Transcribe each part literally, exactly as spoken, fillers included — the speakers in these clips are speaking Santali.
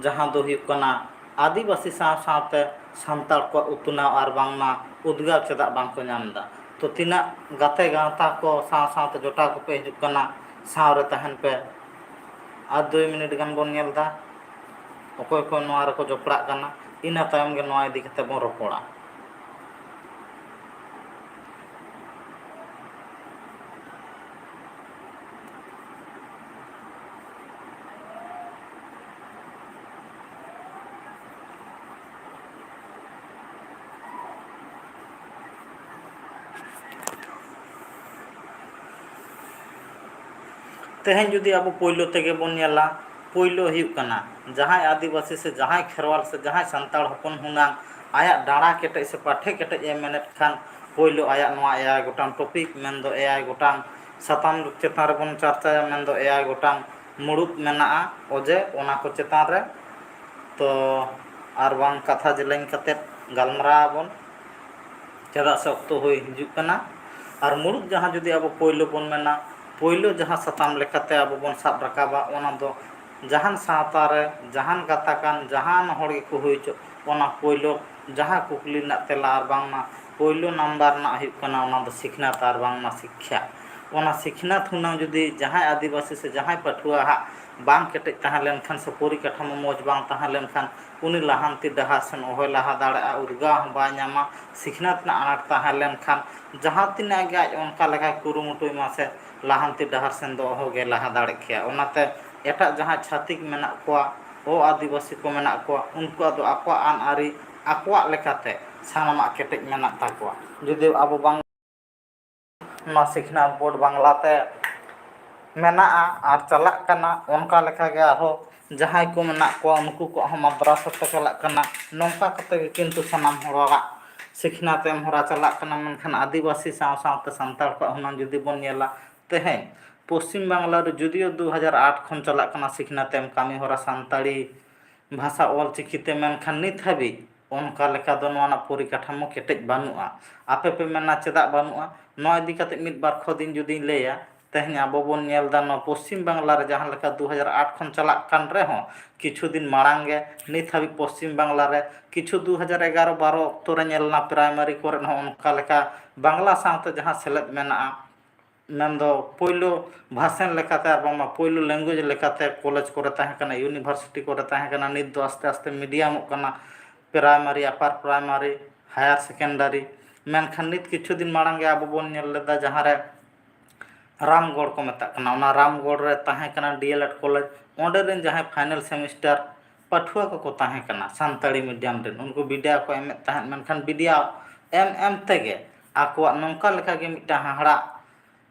ᱡᱟᱦᱟᱸ ᱫᱚ ᱦᱩᱭᱩᱜ ᱠᱟᱱᱟ ᱟᱹᱫᱤᱵᱟᱹᱥᱤ ᱥᱟᱶ ᱥᱟᱶᱛᱮ ᱥᱟᱱᱛᱟᱲ ᱠᱚᱣᱟᱜ ᱩᱛᱱᱟᱹᱣ ᱟᱨ ᱵᱟᱝᱢᱟ ᱩᱫᱽᱜᱟᱹᱣ ᱪᱮᱫᱟᱜ ᱵᱟᱝ ᱠᱚ ᱧᱟᱢ ᱮᱫᱟ? ᱛᱚ, ᱛᱤᱱᱟᱹᱜ ᱜᱟᱛᱮ ᱜᱟᱶᱛᱟ ᱠᱚ ᱥᱟᱶ ᱥᱟᱶᱛᱮ ᱡᱚᱴᱟᱣ ᱠᱚᱯᱮ ᱦᱤᱡᱩᱜ ᱠᱟᱱᱟ, ᱥᱟᱶ ᱨᱮ ᱛᱟᱦᱮᱱ ᱯᱮ᱾ ᱟᱨ ᱫᱩᱭ ᱢᱤᱱᱤᱴ ᱜᱟᱱ ᱵᱚᱱ ᱧᱮᱞ ᱮᱫᱟ ᱚᱠᱚᱭ ᱠᱚ ᱱᱚᱣᱟ ᱨᱮᱠᱚ ᱡᱚᱯᱲᱟᱜ ᱠᱟᱱᱟ, ᱤᱱᱟᱹ ᱛᱟᱭᱚᱢ ᱜᱮ ᱱᱚᱣᱟ ᱤᱫᱤ ᱠᱟᱛᱮ ᱵᱚᱱ ᱨᱚᱯᱚᱲᱟ᱾ ᱛᱮᱦᱮᱧ ᱡᱩᱫᱤ ᱟᱵᱚ ᱯᱳᱭᱞᱳ ᱛᱮᱜᱮ ᱵᱚᱱ ᱧᱮᱞᱟ, ᱯᱳᱭᱞᱳ ᱦᱩᱭᱩᱜ ᱠᱟᱱᱟ ᱡᱟᱦᱟᱸᱭ ᱟᱹᱫᱤᱵᱟᱹᱥᱤ ᱥᱮ ᱡᱟᱦᱟᱸᱭ ᱠᱷᱮᱨᱣᱟᱞ ᱥᱮ ᱡᱟᱦᱟᱸᱭ ᱥᱟᱱᱛᱟᱲ ᱦᱚᱯᱚᱱ ᱦᱩᱱᱟᱹᱝ ᱟᱭᱟᱜ ᱰᱟᱸᱲᱟ ᱠᱮᱴᱮᱡ ᱥᱮ ᱯᱟᱴᱷᱮ ᱠᱮᱴᱮᱡ ᱮ ᱢᱮᱱᱮᱫ ᱠᱷᱟᱱ, ᱯᱳᱭᱞᱳ ᱟᱭᱟᱜ ᱱᱚᱣᱟ ᱮᱭᱟᱭ ᱜᱚᱴᱟᱝ ᱴᱚᱯᱤᱠ, ᱢᱮᱱᱫᱚ ᱮᱭᱟᱭ ᱜᱚᱴᱟᱝ ᱥᱟᱛᱟᱢ ᱪᱮᱛᱟᱱ ᱨᱮᱵᱚᱱ ᱪᱟᱨᱪᱟᱭᱟ, ᱢᱮᱱᱫᱚ ᱮᱭᱟᱭ ᱜᱚᱴᱟᱝ ᱢᱩᱲᱩᱫ ᱢᱮᱱᱟᱜᱼᱟ ᱚᱡᱮ, ᱚᱱᱟ ᱠᱚ ᱪᱮᱛᱟᱱ ᱨᱮ᱾ ᱛᱚ, ᱟᱨ ᱵᱟᱝ ᱠᱟᱛᱷᱟ ᱡᱮᱞᱮᱧ ᱠᱟᱛᱮᱫ ᱜᱟᱞᱢᱟᱨᱟᱣ ᱟᱵᱚᱱ, ᱪᱮᱫᱟᱜ ᱥᱮ ᱚᱠᱛᱚ ᱦᱩᱭ ᱦᱤᱡᱩᱜ ᱠᱟᱱᱟ᱾ ᱟᱨ ᱢᱩᱲᱩᱫ ᱡᱟᱦᱟᱸ ᱡᱩᱫᱤ ᱟᱵᱚ ᱯᱳᱭᱞᱳ ᱵᱚᱱ ᱢᱮᱱᱟ, ᱯᱳᱭᱞᱳ ᱡᱟᱦᱟᱸ ᱥᱟᱛᱟᱢ ᱞᱮᱠᱟᱛᱮ ᱟᱵᱚ ᱵᱚᱱ ᱥᱟᱵ ᱨᱟᱠᱟᱵᱟ, ᱚᱱᱟ ᱫᱚ ᱡᱟᱦᱟᱱ ᱥᱟᱶᱛᱟ ᱨᱮ ᱡᱟᱦᱟᱱ ᱜᱟᱛᱟᱠᱟᱱ ᱡᱟᱦᱟᱱ ᱦᱚᱲ ᱜᱮᱠᱚ ᱦᱩᱭ ᱦᱚᱪᱚᱜ, ᱚᱱᱟ ᱯᱳᱭᱞᱳ ᱡᱟᱦᱟᱸ ᱠᱩᱠᱞᱤ ᱨᱮᱱᱟᱜ ᱛᱮᱞᱟ ᱟᱨ ᱵᱟᱝᱢᱟ ᱯᱳᱭᱞᱳ ᱱᱟᱢᱵᱟᱨ ᱨᱮᱱᱟᱜ ᱦᱩᱭᱩᱜ ᱠᱟᱱᱟ, ᱚᱱᱟ ᱫᱚ ᱥᱤᱠᱷᱱᱟᱹᱛ ᱟᱨ ᱵᱟᱝᱢᱟ ᱥᱤᱠᱠᱷᱟ᱾ ᱚᱱᱟ ᱥᱤᱠᱷᱱᱟᱹᱛ ᱦᱩᱱᱟᱹᱝ ᱡᱩᱫᱤ ᱡᱟᱦᱟᱸᱭ ᱟᱹᱫᱤᱵᱟᱹᱥᱤ ᱥᱮ ᱡᱟᱦᱟᱸᱭ ᱯᱟᱹᱴᱷᱩᱣᱟᱹ ᱦᱟᱸᱜ ᱵᱟᱝ ᱠᱮᱴᱮᱡ ᱛᱟᱦᱮᱸ ᱞᱮᱱᱠᱷᱟᱱ ᱥᱮ ᱯᱚᱨᱤᱠᱟᱴᱷᱟᱢᱳ ᱢᱚᱡᱽ ᱵᱟᱝ ᱛᱟᱦᱮᱸ ᱞᱮᱱᱠᱷᱟᱱ, ᱩᱱᱤ ᱞᱟᱦᱟᱱᱛᱤ ᱰᱟᱦᱟᱨ ᱥᱮᱱ ᱚᱦᱚᱭ ᱞᱟᱦᱟ ᱫᱟᱲᱮᱭᱟᱜᱼᱟ, ᱩᱫᱽᱜᱟᱹᱣ ᱦᱚᱸ ᱵᱟᱭ ᱧᱟᱢᱟ᱾ ᱥᱤᱠᱷᱱᱟᱹᱛ ᱨᱮᱱᱟᱜ ᱟᱱᱟᱴ ᱛᱟᱦᱮᱸ ᱞᱮᱱᱠᱷᱟᱱ ᱡᱟᱦᱟᱸ ᱛᱤᱱᱟᱹᱜ ᱜᱮ ᱟᱡ ᱚᱱᱠᱟ ᱞᱮᱠᱟᱭ ᱠᱩᱨᱩᱢᱩᱴᱩᱭ ᱢᱟ ᱥᱮ, ᱞᱟᱦᱟᱱᱛᱤ ᱰᱟᱦᱟᱨ ᱥᱮᱱ ᱫᱚ ᱚᱦᱚᱜᱮ ᱞᱟᱦᱟ ᱫᱟᱲᱮ ᱠᱮᱭᱟ᱾ ᱚᱱᱟᱛᱮ ᱮᱴᱟᱜ ᱡᱟᱦᱟᱸ ᱪᱷᱟᱹᱛᱤᱠ ᱢᱮᱱᱟᱜ ᱠᱚᱣᱟ, ᱚ ᱟᱹᱫᱤᱵᱟᱹᱥᱤ ᱠᱚ ᱢᱮᱱᱟᱜ ᱠᱚᱣᱟ, ᱩᱱᱠᱩᱣᱟᱜ ᱫᱚ ᱟᱠᱚᱣᱟᱜ ᱟᱹᱱ ᱟᱹᱨᱤ ᱟᱠᱚᱣᱟᱜ ᱞᱮᱠᱟᱛᱮ ᱥᱟᱱᱟᱢᱟᱜ ᱠᱮᱴᱮᱡ ᱢᱮᱱᱟᱜ ᱛᱟᱠᱚᱣᱟ᱾ ᱡᱩᱫᱤ ᱟᱵᱚ ᱵᱟᱝ ᱱᱚᱣᱟ ᱥᱤᱠᱷᱱᱟᱹᱛ ᱵᱳᱨᱰ ᱵᱟᱝᱞᱟᱛᱮ ᱢᱮᱱᱟᱜᱼᱟ ᱟᱨ ᱪᱟᱞᱟᱜ ᱠᱟᱱᱟ, ᱚᱱᱠᱟ ᱞᱮᱠᱟᱜᱮ ᱟᱨᱦᱚᱸ ᱡᱟᱦᱟᱸᱭ ᱠᱚ ᱢᱮᱱᱟᱜ ᱠᱚᱣᱟ, ᱩᱱᱠᱩ ᱠᱚᱣᱟᱜ ᱦᱚᱸ ᱢᱟᱫᱽᱨᱟᱥᱟ ᱛᱮ ᱪᱟᱞᱟᱜ ᱠᱟᱱᱟ᱾ ᱱᱚᱝᱠᱟ ᱠᱟᱛᱮ ᱜᱮ ᱠᱤᱱᱛᱩ ᱥᱟᱱᱟᱢ ᱦᱚᱲᱟᱜ ᱥᱤᱠᱷᱱᱟᱹᱛ ᱮᱢ ᱦᱚᱨᱟ ᱪᱟᱞᱟᱜ ᱠᱟᱱᱟ᱾ ᱢᱮᱱᱠᱷᱟᱱ ᱟᱹᱫᱤᱵᱟᱹᱥᱤ ᱥᱟᱶ ᱥᱟᱶᱛᱮ ᱥᱟᱱᱛᱟᱲ ᱠᱚᱣᱟᱜ ᱦᱩᱱᱟᱹᱝ ᱡᱩᱫᱤ ᱵᱚᱱ ᱧᱮᱞᱟ, ᱛᱮᱦᱮᱧ ᱯᱚᱥᱪᱤᱢ ᱵᱟᱝᱞᱟ ᱨᱮ ᱡᱩᱫᱤᱭᱳ ᱫᱩ ᱦᱟᱡᱟᱨ ᱟᱴ ᱠᱷᱚᱱ ᱪᱟᱞᱟᱜ ᱠᱟᱱᱟ ᱥᱤᱠᱷᱱᱟᱹᱛ ᱮᱢ ᱠᱟᱹᱢᱤ ᱦᱚᱨᱟ ᱥᱟᱱᱛᱟᱲᱤ ᱵᱷᱟᱥᱟ ᱚᱞ ᱪᱤᱠᱤ ᱛᱮ, ᱢᱮᱱᱠᱷᱟᱱ ᱱᱤᱛ ᱦᱟᱹᱵᱤᱡ ᱚᱱᱠᱟ ᱞᱮᱠᱟ ᱫᱚ ᱱᱚᱣᱟ ᱨᱮᱱᱟᱜ ᱯᱚᱨᱤᱠᱟᱴᱷᱟᱢᱳ ᱠᱮᱴᱮᱡ ᱵᱟᱹᱱᱩᱜᱼᱟ᱾ ᱟᱯᱮ ᱯᱮ ᱢᱮᱱᱟ ᱪᱮᱫᱟᱜ ᱵᱟᱹᱱᱩᱜᱼᱟ? ᱱᱚᱣᱟ ᱤᱫᱤ ᱠᱟᱛᱮ ᱢᱤᱫ ᱵᱟᱨ ᱠᱷᱚᱫᱤᱧ ᱡᱩᱫᱤᱧ ᱞᱟᱹᱭᱟ, ᱛᱮᱦᱮᱧ ᱟᱵᱚ ᱵᱚᱱ ᱧᱮᱞ ᱮᱫᱟ, ᱱᱚᱣᱟ ᱯᱚᱥᱪᱤᱢ ᱵᱟᱝᱞᱟ ᱨᱮ ᱡᱟᱦᱟᱸ ᱞᱮᱠᱟ ᱫᱩ ᱦᱟᱡᱟᱨ ᱟᱴ ᱠᱷᱚᱱ ᱪᱟᱞᱟᱜ ᱠᱟᱱ ᱨᱮᱦᱚᱸ, ᱠᱤᱪᱷᱩ ᱫᱤᱱ ᱢᱟᱲᱟᱝ ᱜᱮ ᱱᱤᱛ ᱦᱟᱹᱵᱤᱡ ᱯᱚᱥᱪᱤᱢ ᱵᱟᱝᱞᱟ ᱨᱮ ᱠᱤᱪᱷᱩ ᱫᱩ ᱦᱟᱡᱟᱨ ᱮᱜᱟᱨᱚ ᱵᱟᱨᱚ ᱚᱠᱛᱚ ᱨᱮ ᱧᱮᱞ ᱮᱱᱟ, ᱯᱨᱟᱭᱢᱟᱨᱤ ᱠᱚᱨᱮ ᱦᱚᱸ ᱚᱱᱠᱟ ᱞᱮᱠᱟ ᱵᱟᱝᱞᱟ ᱥᱟᱶᱛᱮ ᱡᱟᱦᱟᱸ ᱥᱮᱞᱮᱫ ᱢᱮᱱᱟᱜᱼᱟ, ᱢᱮᱱᱫᱚ ᱯᱳᱭᱞᱳ ᱵᱷᱟᱥᱮᱱ ᱞᱮᱠᱟᱛᱮ ᱟᱨ ᱵᱟᱝᱢᱟ ᱯᱳᱭᱞᱳ language ᱞᱮᱠᱟᱛᱮ ᱠᱚᱞᱮᱡᱽ ᱠᱚᱨᱮ ᱛᱟᱦᱮᱸ ᱠᱟᱱᱟ, university ᱠᱚᱨᱮ ᱛᱟᱦᱮᱸ ᱠᱟᱱᱟ, ᱱᱤᱛ ᱫᱚ ᱟᱥᱛᱮ ᱟᱥᱛᱮ mediumᱚᱜ ᱠᱟᱱᱟ, primary, upper primary, higher secondary᱾ ᱢᱮᱱᱠᱷᱟᱱ ᱱᱤᱛ ᱠᱤᱪᱷᱩ ᱫᱤᱱ ᱢᱟᱲᱟᱝ ᱜᱮ ᱟᱵᱚ ᱵᱚᱱ ᱧᱮᱞ ᱞᱮᱫᱟ, ᱡᱟᱦᱟᱸ ᱨᱮ ᱨᱟᱢᱜᱚᱲ ᱠᱚ ᱢᱮᱛᱟᱜ ᱠᱟᱱᱟ, ᱚᱱᱟ ᱨᱟᱢᱜᱚᱲ ᱨᱮ ᱛᱟᱦᱮᱸ ᱠᱟᱱᱟ D.El.Ed ᱠᱚᱞᱮᱡᱽ᱾ ᱚᱸᱰᱮ ᱨᱮᱱ ᱡᱟᱦᱟᱸᱭ final semester ᱯᱟᱹᱴᱷᱩᱣᱟᱹ ᱠᱚᱠᱚ ᱛᱟᱦᱮᱸ ᱠᱟᱱᱟ ᱥᱟᱱᱛᱟᱲᱤ medium ᱨᱮᱱ, ᱩᱱᱠᱩ ᱵᱤᱰᱟᱹᱣ ᱠᱚ ᱮᱢᱮᱫ ᱛᱟᱦᱮᱸᱫ, ᱢᱮᱱᱠᱷᱟᱱ ᱵᱤᱰᱟᱹᱣ ᱮᱢ ᱮᱢ ᱛᱮᱜᱮ ᱟᱠᱚᱣᱟᱜ ᱱᱚᱝᱠᱟ ᱞᱮᱠᱟᱜᱮ ᱢᱤᱫᱴᱟᱝ ᱦᱟᱦᱟᱲᱟᱜ,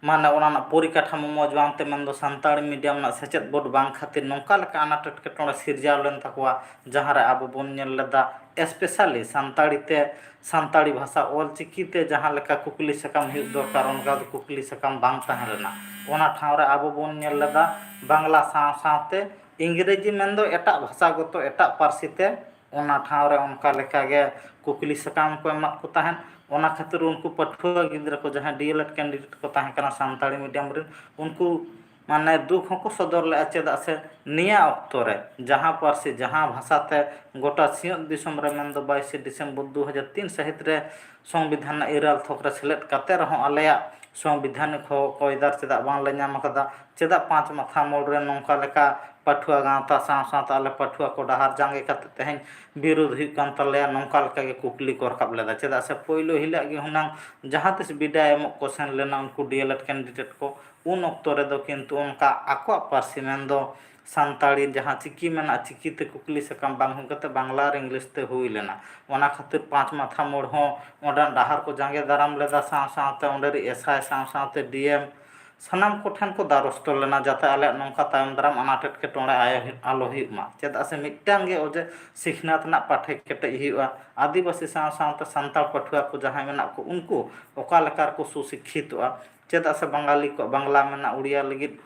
ᱢᱟᱱᱮ ᱚᱱᱟ ᱨᱮᱱᱟᱜ ᱯᱚᱨᱤᱠᱟᱴᱷᱟᱢᱳ ᱢᱚᱡᱽ ᱵᱟᱝᱛᱮ, ᱢᱮᱱᱫᱚ ᱥᱟᱱᱛᱟᱲᱤ medium ᱨᱮᱱᱟᱜ ᱥᱮᱪᱮᱫ board ᱵᱟᱝ ᱠᱷᱟᱹᱛᱤᱨ ᱱᱚᱝᱠᱟ ᱞᱮᱠᱟ ᱟᱱᱟᱴ ᱮᱴᱠᱮᱴᱚᱬᱮ ᱥᱤᱨᱡᱟᱹᱣ ᱞᱮᱱ ᱛᱟᱠᱚᱣᱟ, ᱡᱟᱦᱟᱸ ᱨᱮ ᱟᱵᱚ ᱵᱚᱱ ᱧᱮᱞ ᱞᱮᱫᱟ, especially ᱥᱟᱱᱛᱟᱲᱤ ᱛᱮ, ᱥᱟᱱᱛᱟᱲᱤ ᱵᱷᱟᱥᱟ ᱚᱞ ᱪᱤᱠᱤ ᱛᱮ ᱡᱟᱦᱟᱸ ᱞᱮᱠᱟ ᱠᱩᱠᱞᱤ ᱥᱟᱠᱟᱢ ᱦᱩᱭᱩᱜ ᱫᱚᱨᱠᱟᱨ, ᱚᱱᱠᱟ ᱫᱚ ᱠᱩᱠᱞᱤ ᱥᱟᱠᱟᱢ ᱵᱟᱝ ᱛᱟᱦᱮᱸ ᱞᱮᱱᱟ᱾ ᱚᱱᱟ ᱴᱷᱟᱶ ᱨᱮ ᱟᱵᱚ ᱵᱚᱱ ᱧᱮᱞ ᱞᱮᱫᱟ, ᱵᱟᱝᱞᱟ ᱥᱟᱶ ᱥᱟᱶᱛᱮ ᱤᱝᱨᱮᱡᱤ, ᱢᱮᱱᱫᱚ ᱮᱴᱟᱜ ᱵᱷᱟᱥᱟ ᱜᱚᱛᱚ, ᱮᱴᱟᱜ ᱯᱟᱹᱨᱥᱤ ᱛᱮ ᱚᱱᱟ ᱴᱷᱟᱶ ᱨᱮ ᱚᱱᱠᱟ ᱞᱮᱠᱟᱜᱮ ᱠᱩᱠᱞᱤ ᱥᱟᱠᱟᱢ ᱠᱚ ᱮᱢᱟᱫ ᱠᱚ ᱛᱟᱦᱮᱸᱫ᱾ ᱚᱱᱟ ᱠᱷᱟᱹᱛᱤᱨ ᱩᱱᱠᱩ ᱯᱟᱹᱴᱷᱩᱣᱟᱹ ᱜᱤᱫᱽᱨᱟᱹ ᱠᱚ, ᱡᱟᱦᱟᱸᱭ D.El.Ed candidate ᱠᱚ ᱛᱟᱦᱮᱸ ᱠᱟᱱᱟ ᱥᱟᱱᱛᱟᱲᱤ medium ᱨᱮᱱ, ᱩᱱᱠᱩ ᱢᱟᱱᱮ ᱫᱩᱠ ᱦᱚᱸᱠᱚ ᱥᱚᱫᱚᱨ ᱞᱮᱫᱼᱟ᱾ ᱪᱮᱫᱟᱜ ᱥᱮ ᱱᱤᱭᱟᱹ ᱚᱠᱛᱚ ᱨᱮ ᱡᱟᱦᱟᱸ ᱯᱟᱹᱨᱥᱤ, ᱡᱟᱦᱟᱸ ᱵᱷᱟᱥᱟ ᱛᱮ ᱜᱚᱴᱟ ᱥᱤᱧᱚᱛ ᱫᱤᱥᱚᱢ ᱨᱮ, ᱢᱮᱱᱫᱚ ᱵᱟᱭᱤᱥᱮ ᱰᱤᱥᱮᱢᱵᱚᱨ ᱫᱩ ᱦᱟᱡᱟᱨ ᱛᱤᱱ ᱥᱟᱹᱦᱤᱛ ᱨᱮ ᱥᱚᱝᱵᱤᱫᱷᱟᱱ ᱨᱮᱱᱟᱜ ᱤᱨᱟᱹᱞ ᱛᱷᱚᱠ ᱨᱮ ᱥᱮᱞᱮᱫ ᱠᱟᱛᱮ ᱨᱮᱦᱚᱸ, ᱟᱞᱮᱭᱟᱜ ᱥᱚᱝᱵᱤᱫᱷᱟᱱᱤᱠ ᱦᱚᱠ ᱟᱹᱭᱫᱟᱹᱨ ᱪᱮᱫᱟᱜ ᱵᱟᱝᱞᱮ ᱧᱟᱢ ᱟᱠᱟᱫᱟ? ᱪᱮᱫᱟᱜ ᱯᱟᱸᱪ ᱢᱟᱛᱷᱟ ᱢᱳᱲ ᱨᱮ ᱱᱚᱝᱠᱟ ᱞᱮᱠᱟ ᱯᱟᱹᱴᱷᱩᱣᱟᱹ ᱜᱟᱶᱛᱟ ᱥᱟᱶ ᱥᱟᱶᱛᱮ ᱟᱞᱮ ᱯᱟᱹᱴᱷᱩᱣᱟᱹ ᱠᱚ ᱰᱟᱦᱟᱨ ᱡᱟᱸᱜᱮ ᱠᱟᱛᱮ ᱛᱮᱦᱮᱧ ᱵᱤᱨᱳᱫᱷ ᱦᱩᱭᱩᱜ ᱠᱟᱱ ᱛᱟᱞᱮᱭᱟ? ᱱᱚᱝᱠᱟ ᱞᱮᱠᱟᱜᱮ ᱠᱩᱠᱞᱤ ᱠᱚ ᱨᱟᱠᱟᱵ ᱞᱮᱫᱟ᱾ ᱪᱮᱫᱟᱜ ᱥᱮ ᱯᱳᱭᱞᱳ ᱦᱤᱞᱳᱜ ᱜᱮ ᱦᱩᱱᱟᱹᱝ ᱡᱟᱦᱟᱸ ᱛᱤᱥ ᱵᱤᱰᱟᱹᱣ ᱮᱢᱚᱜ ᱠᱚ ᱥᱮᱱ ᱞᱮᱱᱟ ᱩᱱᱠᱩ D.El.Ed candidate ᱠᱚ, ᱩᱱ ᱚᱠᱛᱚ ᱨᱮᱫᱚ ᱠᱤᱱᱛᱩ ᱚᱱᱠᱟ ᱟᱠᱚᱣᱟᱜ ᱯᱟᱹᱨᱥᱤ, ᱢᱮᱱᱫᱚ ᱥᱟᱱᱛᱟᱲᱤ ᱡᱟᱦᱟᱸ ᱪᱤᱠᱤ ᱢᱮᱱᱟᱜᱼᱟ, ᱪᱤᱠᱤ ᱛᱮ ᱠᱩᱠᱞᱤ ᱥᱟᱠᱟᱢ ᱵᱟᱝ ᱦᱩᱭ ᱠᱟᱛᱮ ᱵᱟᱝᱞᱟ ᱟᱨ English ᱛᱮ ᱦᱩᱭ ᱞᱮᱱᱟ᱾ ᱚᱱᱟ ᱠᱷᱟᱹᱛᱤᱨ ᱯᱟᱸᱪ ᱢᱟᱛᱷᱟ ᱢᱳᱲ ᱦᱚᱸ ᱚᱸᱰᱮᱱ ᱰᱟᱦᱟᱨ ᱠᱚ ᱡᱟᱸᱜᱮ ᱫᱟᱨᱟᱢ ᱞᱮᱫᱟ, ᱥᱟᱶ ᱥᱟᱶᱛᱮ ᱚᱸᱰᱮ ᱨᱮ S I ᱥᱟᱶ ᱥᱟᱶᱛᱮ D M ᱥᱟᱱᱟᱢ ᱠᱚᱴᱷᱮᱱ ᱠᱚ ᱫᱟᱨᱚᱥᱛᱚ ᱞᱮᱱᱟ, ᱡᱟᱛᱮ ᱟᱞᱮᱭᱟᱜ ᱱᱚᱝᱠᱟ ᱛᱟᱭᱚᱢ ᱫᱟᱨᱟᱢ ᱟᱱᱟᱴ ᱮᱴᱠᱮᱴᱚᱬᱮ ᱟᱭ-, ᱟᱞᱚ ᱦᱩᱭᱩᱜ ᱢᱟ᱾ ᱪᱮᱫᱟᱜ ᱥᱮ ᱢᱤᱫᱴᱟᱝ ᱜᱮ ᱚᱡᱮ, ᱥᱤᱠᱷᱱᱟᱹᱛ ᱨᱮᱱᱟᱜ ᱯᱟᱴᱷᱮ ᱠᱮᱴᱮᱡ ᱦᱩᱭᱩᱜᱼᱟ᱾ ᱟᱹᱫᱤᱵᱟᱹᱥᱤ ᱥᱟᱶ ᱥᱟᱶᱛᱮ ᱥᱟᱱᱛᱟᱲ ᱯᱟᱹᱴᱷᱩᱣᱟᱹ ᱠᱚ ᱡᱟᱦᱟᱸᱭ ᱢᱮᱱᱟᱜ ᱠᱚ, ᱩᱱᱠᱩ ᱚᱠᱟ ᱞᱮᱠᱟ ᱨᱮᱠᱚ ᱥᱩᱥᱤᱠᱠᱷᱤᱛᱚᱜᱼᱟ? ᱪᱮᱫᱟᱜ ᱥᱮ ᱵᱟᱝᱜᱟᱞᱤ ᱠᱚᱣᱟᱜ ᱵᱟᱝᱞᱟ ᱢᱮᱱᱟᱜᱼᱟ, ᱩᱲᱤᱭᱟ ᱞᱟᱹᱜᱤᱫ